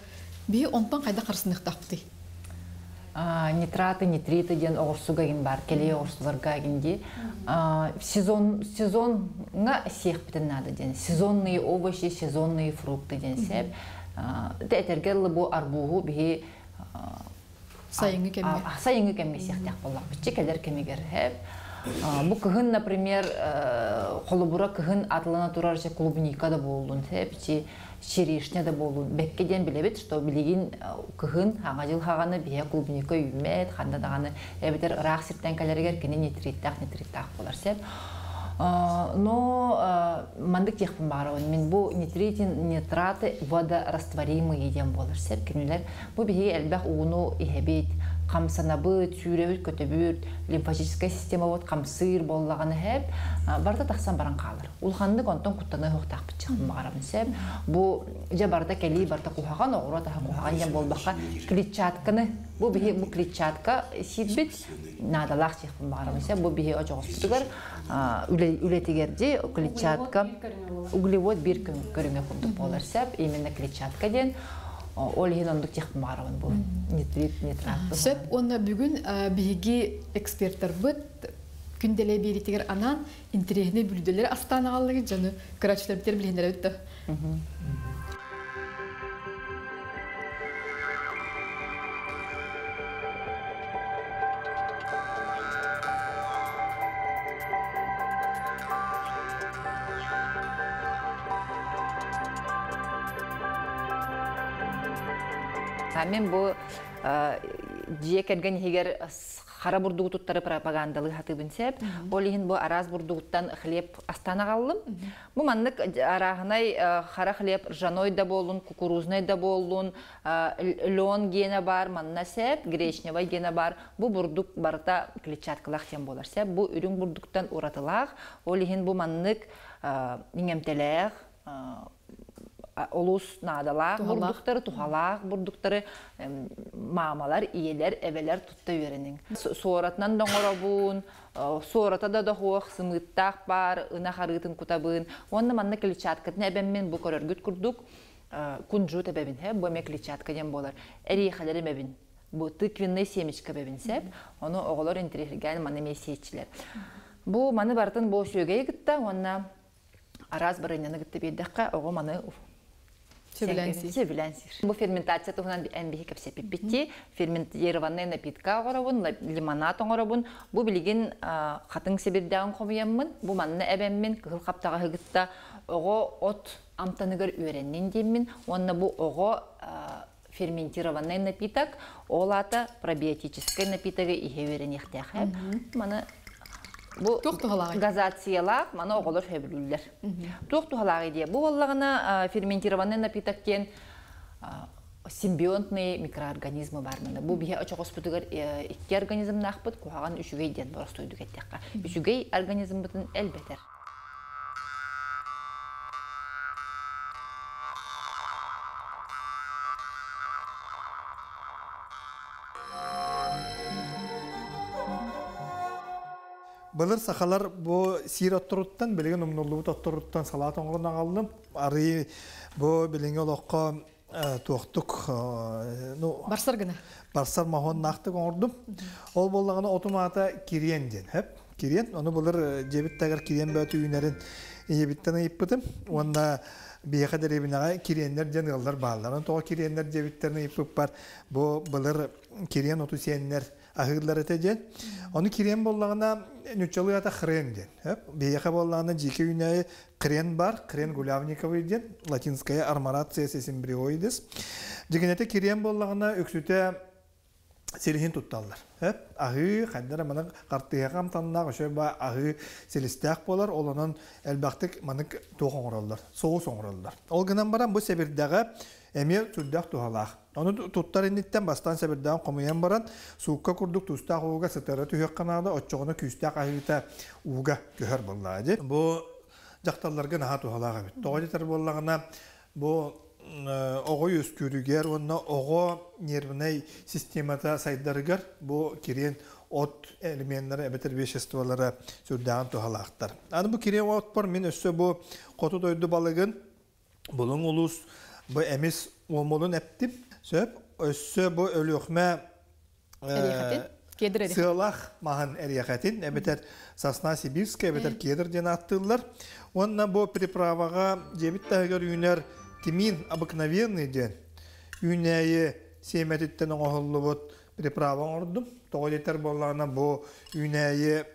Биһи онтон хайдах харсыныахтаахпытый? Нитраты, нитриты диэн оҕурсуга гин бар, кэлии оҕурсуларга гин ди. Сезон сезонҥа сиэхпитин наада диэн. Сезонные овощи, сезонные фрукты диэн сеп. Этэргэ бу арбуһу биһи сайыҥҥы кэмҥэ. Сайыҥҥы кэмҥэ сиэхтээх буоллахпытчы кэлэр кэмигэр хэп. Бу кыһын, например, холобура кыһын атылана турар клубника да буоллун, хэп, черешня да буоллун. Бэкке диэн билэбит, что билигин кыһын хаҥа жыл хаҕаны биһэ клубника үүммэт, ханна даҕаны эбэтэр ыраах сиртэн кэлэригэр кини нитриттаах нитриттаах болар сеп. Но мандык тиэхпин баарабын. Мин бу нитритин нитраты водорастворимые диэн болар сеп. Кинилэр бу биһиги элбэх ууну иһэбит, хамсанабыт, сүүрэбит, көтөбүт, лимфатическая система вот хамсыыр боллаҕына хэп, барыта тахсан баран хаалар. Улаханнык онтон куттаны хуохтаахпыт чахын баҕарабын сеп. Бу дьэ барыта кэлии барыта куһаҕан, оҕуруот аһа куһаҕан диэн буолбакка, клетчатканы бу биһи бу клетчатка сиирбит наадалаах сиэхпин баҕарабын сеп. Бу биһи очоҕоспутугар үлэтигэр клетчатка углевод биир көрүҥэ курдук буолар сеп. Именно клетчатка диэн ол иһин ондук тиэхпин баҕарабын бу нитрит нитрат. Сөп, уонна бүгүн биһиги эксперттарбыт күнделе биэритигэр анаан интэриэһинэй бүлүүдэлэри астаан аҕаллыгы дьону көрөөччүлэрбитигэр билиһиннэрэбит да. Мен бу дьиэ кэргэн иһигэр хара бурдугу туттары пропагандалы хатыбын сеп. Ол иһин бу араас бурдугуттан хлеб астан аҕаллым. Бу маннык арааһынай хара хлеб ржаной да болун, кукурузный да болун, лен гена бар, манна сеп, гречневый гена бар. Бу бурдук барыта клетчаткалах тем болар сеп. Бу үрүҥ бурдуктан уратылаах. Ол иһин бу маннык иҥэмтэлээх, олус наадалаах бурдуктары, тухалаах бурдуктары маамалар, иелер, эбелер тутта үөрениң. Суоратынан доҥоробун, суората да дохуох, сымыыттаах бар, ына харыытын кутабын. Онна манна клетчаткатын эбэммин бу көрөргүт курдук кунжут эбэбин, бу эме клетчатка диэн болар. Эрийхалерим эбин. Бу тыквенный семечка бэбин сеп. Ону оҕолор интирихиргэн маны месиечилер. Бу маны бартын бу сүөгей гытта, онна араас барыняны гытта биэрдэххэ оҕо маны сөбүлээн сир. Бу ферментация туһунан эн биһи кэпсэппиппитти. Ферментированный напитка оҥоробун, лимонад оҥоробун. Бу билигин хатыҥ сибирдээҕин хомуйаммын, бу манна эбэммин, кыһыл хаптаҕаһы гытта оҕо от амтаныгар үөрэннин диэммин, уонна бу оҕо ферментированный напиток, ол аата пробиотический напитогы иһэ үөрэниэхтээх. Маны бу газациялаах, маны оҕолор сөбүлүүллэр. Туох тухалаах идея? Бу боллаҕына ферментированный напиток диэн симбионтные микроорганизмы бар маны. Бу биһи очоҕоспутугар икки организмнаахпыт, куһаҕан үчүгэй диэн боростуйдук эттэххэ. Үчүгэй организмбытын элбэтэр. Былыр сахалар бу сиир отторуттан, билигин умнуллубут отторуттан салаат оҥорон аҕаллым. Арыы бу билиҥҥи олоххо туохтук ну барсар гына. Барсар маһон наахтык оҥордум. Ол боллаҕына отум аата кириэн диэн. Хэп кириэн. Ону былыр дьиэбит тагар кириэн бөөтү үүнэрин ийэбиттэн ыйыппытым. Уонна биһиэхэ дэриэбинэҕэ кириэннэр диэн ыаллар бааллар. Тоҕо кириэннэр диэбиттерин ыйыппыппар бу былыр кириэн оту сиэннэр аһыыллар этэ диэн. Ону кириэн боллаҕына ньуччалыы ата хрен диэн. Биһиэхэ боллаҕына дьиикэ үүнээйи хрен бар, хрен гулявниковый диэн, латинская арморация сесимбриоидес. Дьигинете кириэн боллаҕына үксүтэ силиһин тутталлар. Аһыы, хайдара маны картыһаҕа амтаннаах, өшө ба аһыы силистээх болар, ол онон элбэхтик манык туох оҥороллор, соус оҥороллор. Ол гынан баран бу сэбирдэҕэ эмиэ сүрдээх туһалаах. Ону туттар инниттэн бастаан сэбирдэҕин хомуйан баран, суукка курдук туустаах ууга сытыара түһүөххэ наада, оччоҕуна күүстээх аһыыта ууга көһөр буоллаҕа дии. Бу дьахталларга наһаа туһалаах эбит. Тоҕо диэтэр буоллаҕына, бу оҕо үөскүүрүгэр уонна оҕо нервнай системата сайдарыгар бу кириэн от элеменнары эбэтэр веществолара сүрдээҕин туһалаахтар. Аны бу кириэн отпор мин өссө бу хоту дойду балыгын булуҥ улуус бу эмис уомулун эптим. Сөп, өссө бу өлүөхмэ Эриэхэтин, кедр эриэхэтин. Сыалаах маһын эриэхэтин, эбэтэр сосна сибирская, эбэтэр кедр диэн ааттыыллар. Уонна бу приправаҕа дьиэбит таһыгар үүнэр тимин обыкновенный диэн үүнээйи сиэмэтиттэн оҥоһуллубут приправа оҥордум. Тоҕо диэтэр буоллаҕына бу үүнээйи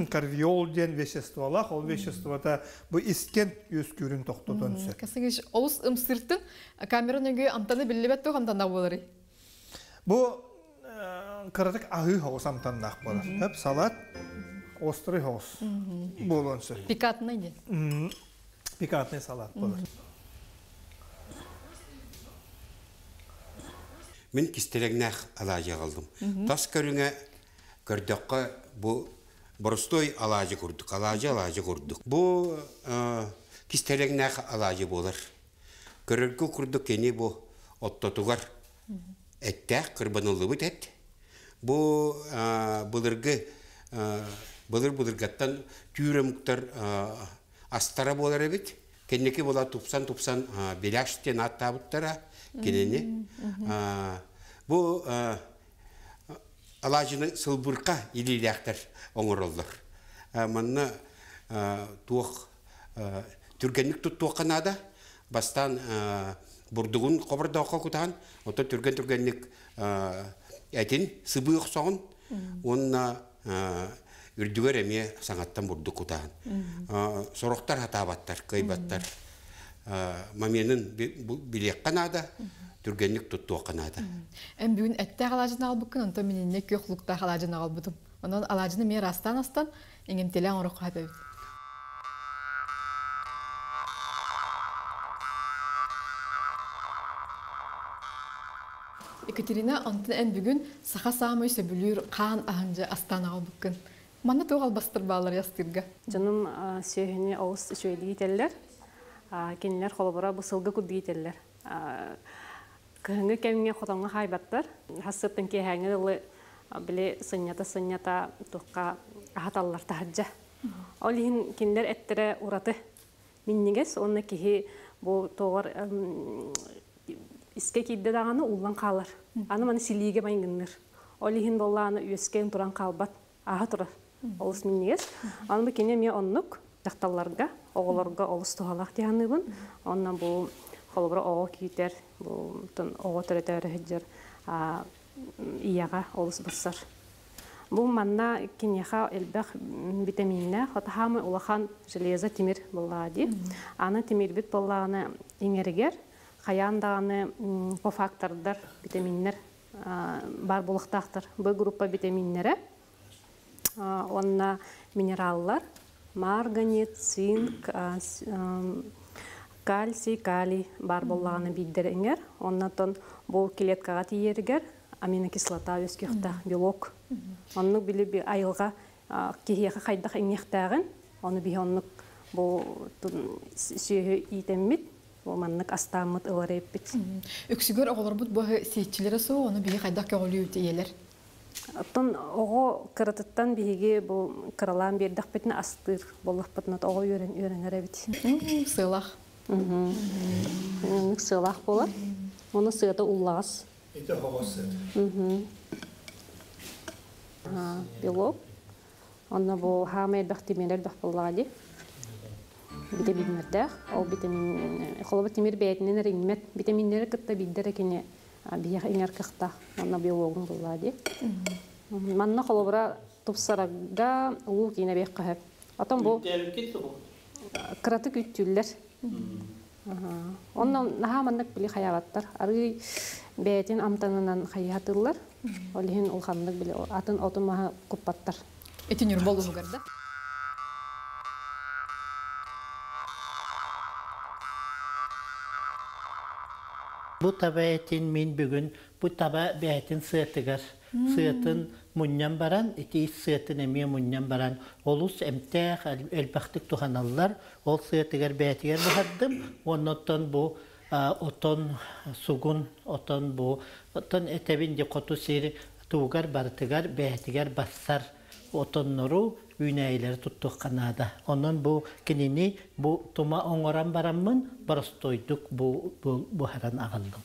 карвиол диэн веществолаах, ол веществота бу искэн үөскүүрүн тохтотон сөп. Касыгыш олус ымсыртын камера нөҥүө амтаны биллибэт туох амтаннаах буоларый? Бу кыратык аһыы соҕус амтаннаах буолар. Хөп салат острый соҕус буолуон сөп. Пикантный диэн. Пикантный салат буолар. Мин кистэлэҥнээх алаадьы аҕаллым. Тас көрүҥэ көрдөххө бу боростуой алаадьы курдук, алаадьы алаадьы курдук. Бу кистэлэҥнээх алаадьы буолар. Көрөргө курдук кини бу оттотугар эттээх кырбаныллыбыт эт. Бу былыргы былыр-былыргаттан түүр омуктар астара буолар эбит. Кэнники була тупсан-тупсан беляш диэн ааттаабыттара кинини. Бу алаадьыны сылбырха илиилээхтэр оҥороллор. Манна туох түргэнник туттуохха наада. Бастаан бурдугун хобордооххо кутаан, оттон түргэн-түргэнник этин сыбыы охсоҕун уонна үрдүгэр эмиэ саҥаттан бурдук кутаан. Сорохтор хатаабаттар, кыайбаттар. Маменын билиэххэ наада, түргэнник туттуохха наада. Эн бүгүн эттээх алаадьыны аҕалбыккын, онтон мин инньэ күөх луктаах алаадьыны аҕалбытым. Онон алаадьыны эмиэ астаан астан, иҥэмтиэлээн оҥороххо эбит. Екатерина, онтон эн бүгүн саха саамай сөбүлүүр хаан аһынжы астаан аҕалбыккын. Манна туох албастар баалар ястыырга? Дьонум сүөһүнү олус үчүгэйдик иитэллэр. Кинилэр холобура бу сылгы курдук иитэллэр. Кыһыҥҥы кэмҥэ хотоҥҥо хаайбаттар. Хассыттан киэһээҥҥи дылы били сынньата-сынньата туохха аһаталлар таһырдьа. Ол иһин кинилэр эттэрэ ураты минньигэс уонна киһи бу туоҕар искэ киирдэ даҕаны ууллан хаалар. Аны маны силиигэ майгынныыр. Ол иһин буоллаҕына үөскээн туран хаалбат, ааһа турар. Олус минньигэс. Аны бу кини эмиэ оннук дьахталларга, оҕолорго олус туһалаах дии саныыбын. Онно бу холобура оҕо киитэр, бу оҕо төрөтөөрү сылдьар ийэҕэ олус барсар. Бу манна киниэхэ элбэх витаминнээх, отаһаамай улахан железо тимир буоллаҕа дии. Аны тимирбит буоллаҕына иҥэригэр хайаан даҕаны кофактордар, витаминнэр баар буолуохтаахтар. Б группа витаминнэрэ уонна минераллар марганец, цинк, кальций, калий баар буоллаҕына биирдэрэ иҥэр. Оннотон бу клеткаҕа тиийэригэр аминокислота үөскүөхтээх белок. Оннук били айылҕа киһиэхэ хайдах иҥиэхтээҕин, ону биһи оннук бу сүөһү иитэммит, бу маннык астааммыт ылар эппит. Үксүгэр оҕолорбут бу сиэччилэрэ суох, ону биһи хайдах көҕүлүүбүт ийэлэр? Оттон оҕо кыратыттан биһиги бу кыралаан биэрдэхпитинэ астыыр буоллахпытына оҕо үөрэн үөрэнэр эбит. Сыалаах. Оннук сыалаах буолар. Оны сыата уллаҕас. Ити оҕо сыат. Белок. Онно бу хаама элбэх тимир элбэх буоллаҕа дии. Витаминнэрдээх. Ол витамин холобур тимир бэйэтинэн эрэ иҥмэт. Витаминнэри кытта биирдэ эрэ кини биһиэхэ иҥэр кыахтаах. Онно белогун буллаа дии. Манна холобура тупсарарга уу киинэ биэххэ сөп. Отон бу кыратык үттүүллэр. Онно наһаа маннык били хайаабаттар. Арыый бэйэтин амтанынан хайыһатыллар. Ол иһин улаханнык били атын оту маһы куппаттар. Ити Ньурба улууһугар да? Бу таба этин мин бүгүн бу таба бэйэтин сыатыгар сыатын мунньан баран ити ис сыатын эмиэ мунньан баран олус эмтээх элбэхтик туһаналлар ол сыатыгар бэйэтигэр буһардым уонна оттон бу отон сугун отон бу оттон этэбин ди хоту сир тугар барытыгар бэйэтигэр бассар отоннору үүнээйилэри туттуохха наада. Онон бу кинини бу тума оҥорон бараммын боростуойдук бу буһаран аҕаллым.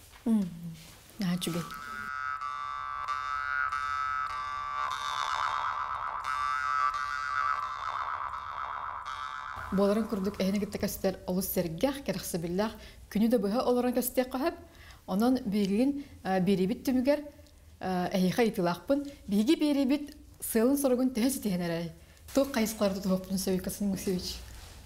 Наһаа үчүгэй. Буоларын курдук эһини кытта кэпсэтэр олус сэргэх, кэрэхсэбиллээх күнү да быһа олорон кэпсэтиэххэ сөп. Онон билигин биэриибит түмүгэр эһиэхэ ыйытыылаахпын. Биһиги биэриибит сыалын-соругун төһө ситиһэн эрэй? Туох хайысхалары тутуһуохпутун сөбүй, Константин Максимович?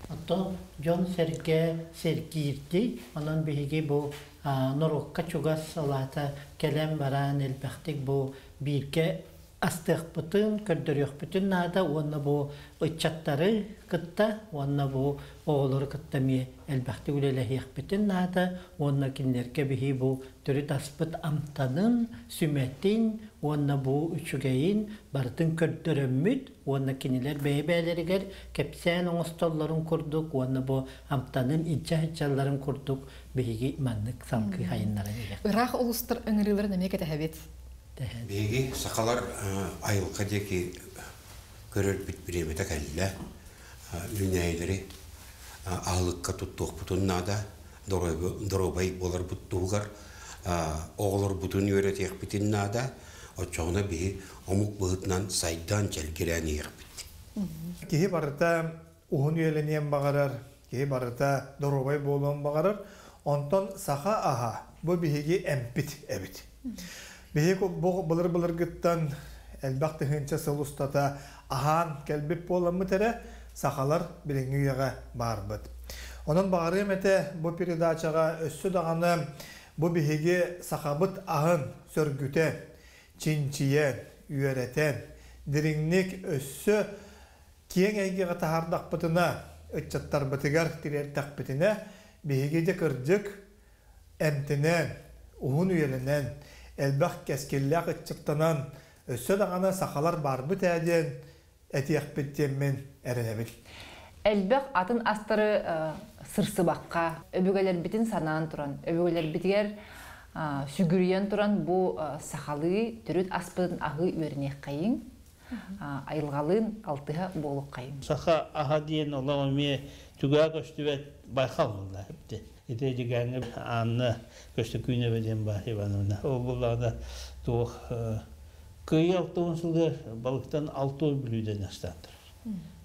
Оттон дьон-сэргэ сэргиирдий, онон биһиги бу норуокка чугас салаата кэлэн баран элбэхтик бу бииргэ астыахпытын, көрдөрүөхпүтүн наада уонна бу ыччаттары кытта уонна бу оҕолору кытта эмиэ элбэхтик үлэлэһиэхпитин наада уонна кинилэргэ биһи бу төрүт аспыт амтанын, сүмэтин уонна бу үчүгэйин барытын көрдөрөммүт уонна кинилэр бэйэ-бэйэлэригэр кэпсээн оҥостоллорун курдук уонна бу амтанын илдьэ сылдьалларын курдук биһиги маннык салгыы хайыннаран иһиэхпит. Ыраах улуустар ыҥырыыларын эмиэ кэтэһэбит. Биһиги сахалар айылҕа диэки көрөрбүт бириэмэтэ кэллэ. Үүнээйилэри аһылыкка туттуохпутун наада, доруобай буоларбыт туһугар оҕолорбутун үөрэтиэхпитин наада. Оччоҕуна биһи омук быһыытынан сайдан чэлгирээн иһиэхпит. Киһи барыта уһун үйэлэниэн баҕарар, киһи барыта доруобай буолуон баҕарар. Онтон саха аһа бу биһиги эмпит эбит. Биһиги бу былыр-былыргыттан элбэх тыһыынча сыл устата аһаан кэлбит буоламмыт эрэ, сахалар билиҥҥи үйэҕэ баарбыт. Онон баҕарыам этэ бу передачаҕа өссө даҕаны бу биһиги сахабыт аһын сөргүтэн, чинчийэн, үөрэтэн, дириҥник өссө киэҥ эйгэҕэ таһаардахпытына, ыччаттарбытыгар тириэртэхпитинэ, биһиги дьэ кырдьык эмтэнэн, уһун үйэлэнэн, элбэх кэскиллээх ыччаттанан, өссө даҕаны сахалар баарбыт ээ диэн этиэхпит диэммин эрэнэбин. Элбэх атын астары сырсыбакка, өбүгэлэрбитин санаан туран, өбүгэлэрбитигэр сүгүрүйэн туран бу сахалыы төрүт аспытын аһыы үөрэниэххэйиҥ, айылҕалыын алтыһа буолуоххайыҥ. Саха аһа диэн олох эмиэ түгэҕэ көстүбэт байхал буолла эбит. Ити Эдьигээҥҥэ Анна Көстөкүүнэбэ диэн баар Ивановна. Ол буоллаҕына туох кыайыы 60 сылыгар балыктан 60 бүлүүдэн астаан турар.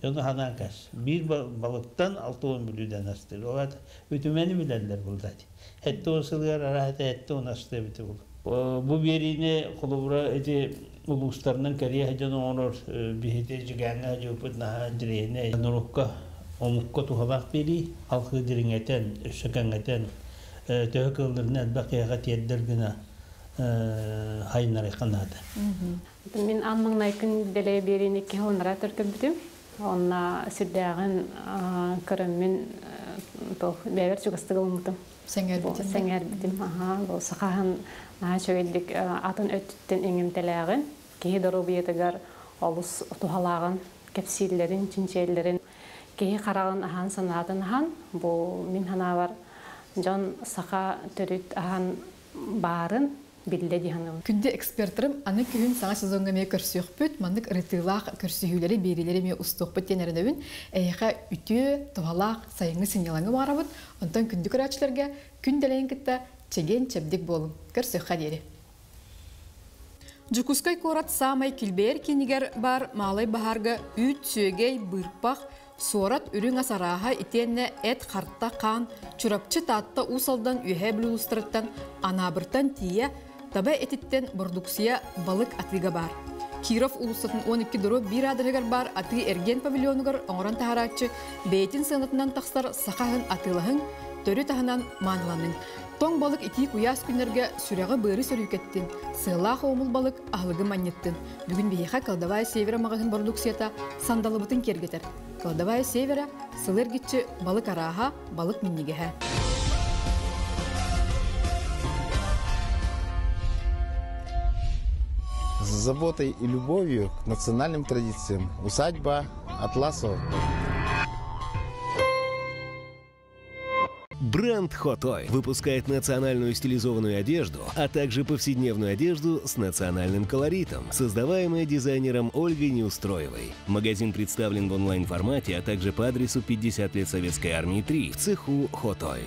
Дьону ханаан кэс. Биир балыктан 60 бүлүүдэн астыыр. Ол аата үтүмэни билэллэр булда. 70 сылыгар араһата 70 астыы эбитэ буолуо. Бу биэриини холобура ити улуустарынан кэриэ дьон оҥорор биһиги Эдьигээҥҥэ дьылпыт наһаа интэриэһинэй. Норуокка, омукка туһалаах биэрии, халкы дириҥэтэн, өссө кэҥэтэн, төһө кыалларынан элбэх киһиэхэ тиэрдэр гына хайыннарыахха наада. Мин аан маҥнай күн дэлэй биэриини икки сылыннара көрбүтүм. Онно сүрдээҕин көрөммүн бэйэбэр чугастык ылыммытым. Сэҥээрбитим. Сэҥээрбитим. Аха, бу сахаһын наһаа үчүгэйдик атын өттүттэн иҥэмтэлээҕин, киһи доруобуйатыгар олус туһалааҕын, кэпсииллэрин, чинчийэллэрин, киһи хараҕын аһаан санаатын аһан, бу мин санаабар дьон саха төрүт аһан баарын биллэ дии саныыбын. Күндү экспертерим, аны күһүн саҥа сезоҥҥа эмиэ көрсүөхпүт, маннык ырытыылаах көрсүһүүлэри, биэриилэри эмиэ устуохпут диэн эрэнэбин. Эһиэхэ үтүө, туһалаах сайыҥҥы сынньалаҥы баҕарабыт. Онтон күндү көрөөччүлэргэ күн дэлэйин кытта чэгиэн чэбдик буолуҥ. Көрсүөххэ диэри. Дьокуускай куорат саамай килбэйэр киинигэр баар Маалай баһаарга үүт, сүөгэй, быырпах, суорат, үрүҥ ас арааһа итиэннэ эт, харта, хаан, Чурапчы, Таатта, Уус Алдан, Үөһээ Бүлүү улуустарыттан Анаабыртан тиийэ таба этиттэн бородууксуйа балык атыыга баар. Киров уулуссатын 12 дорог биир аадырыгар баар атыы-эргиэн павильонугар оҥорон таһаарааччы бэйэтин сыанатынан тахсар саха аһын атыылаһыҥ, төрүт аһынан мааныланыҥ. Тоҥ балык итии куйаас күннэргэ сүрэҕи-быары сөрүүкэттин, сыалаах уомул балык аһылыгы манньыттын. Бүгүн биһиэхэ Кладовая Севера маҕаһыын бородууксуйата сандалыбытын киэргэтэр. Кладовая Севера сылы эргиччи балык арааһа, балык минньигэһэ. С заботой и любовью к национальным традициям усадьба Атласова. Бренд Хотой выпускает национальную стилизованную одежду, а также повседневную одежду с национальным колоритом, создаваемая дизайнером Ольгой Неустроевой. Магазин представлен в онлайн-формате, а также по адресу 50 лет Советской Армии 3 в цеху Хотой.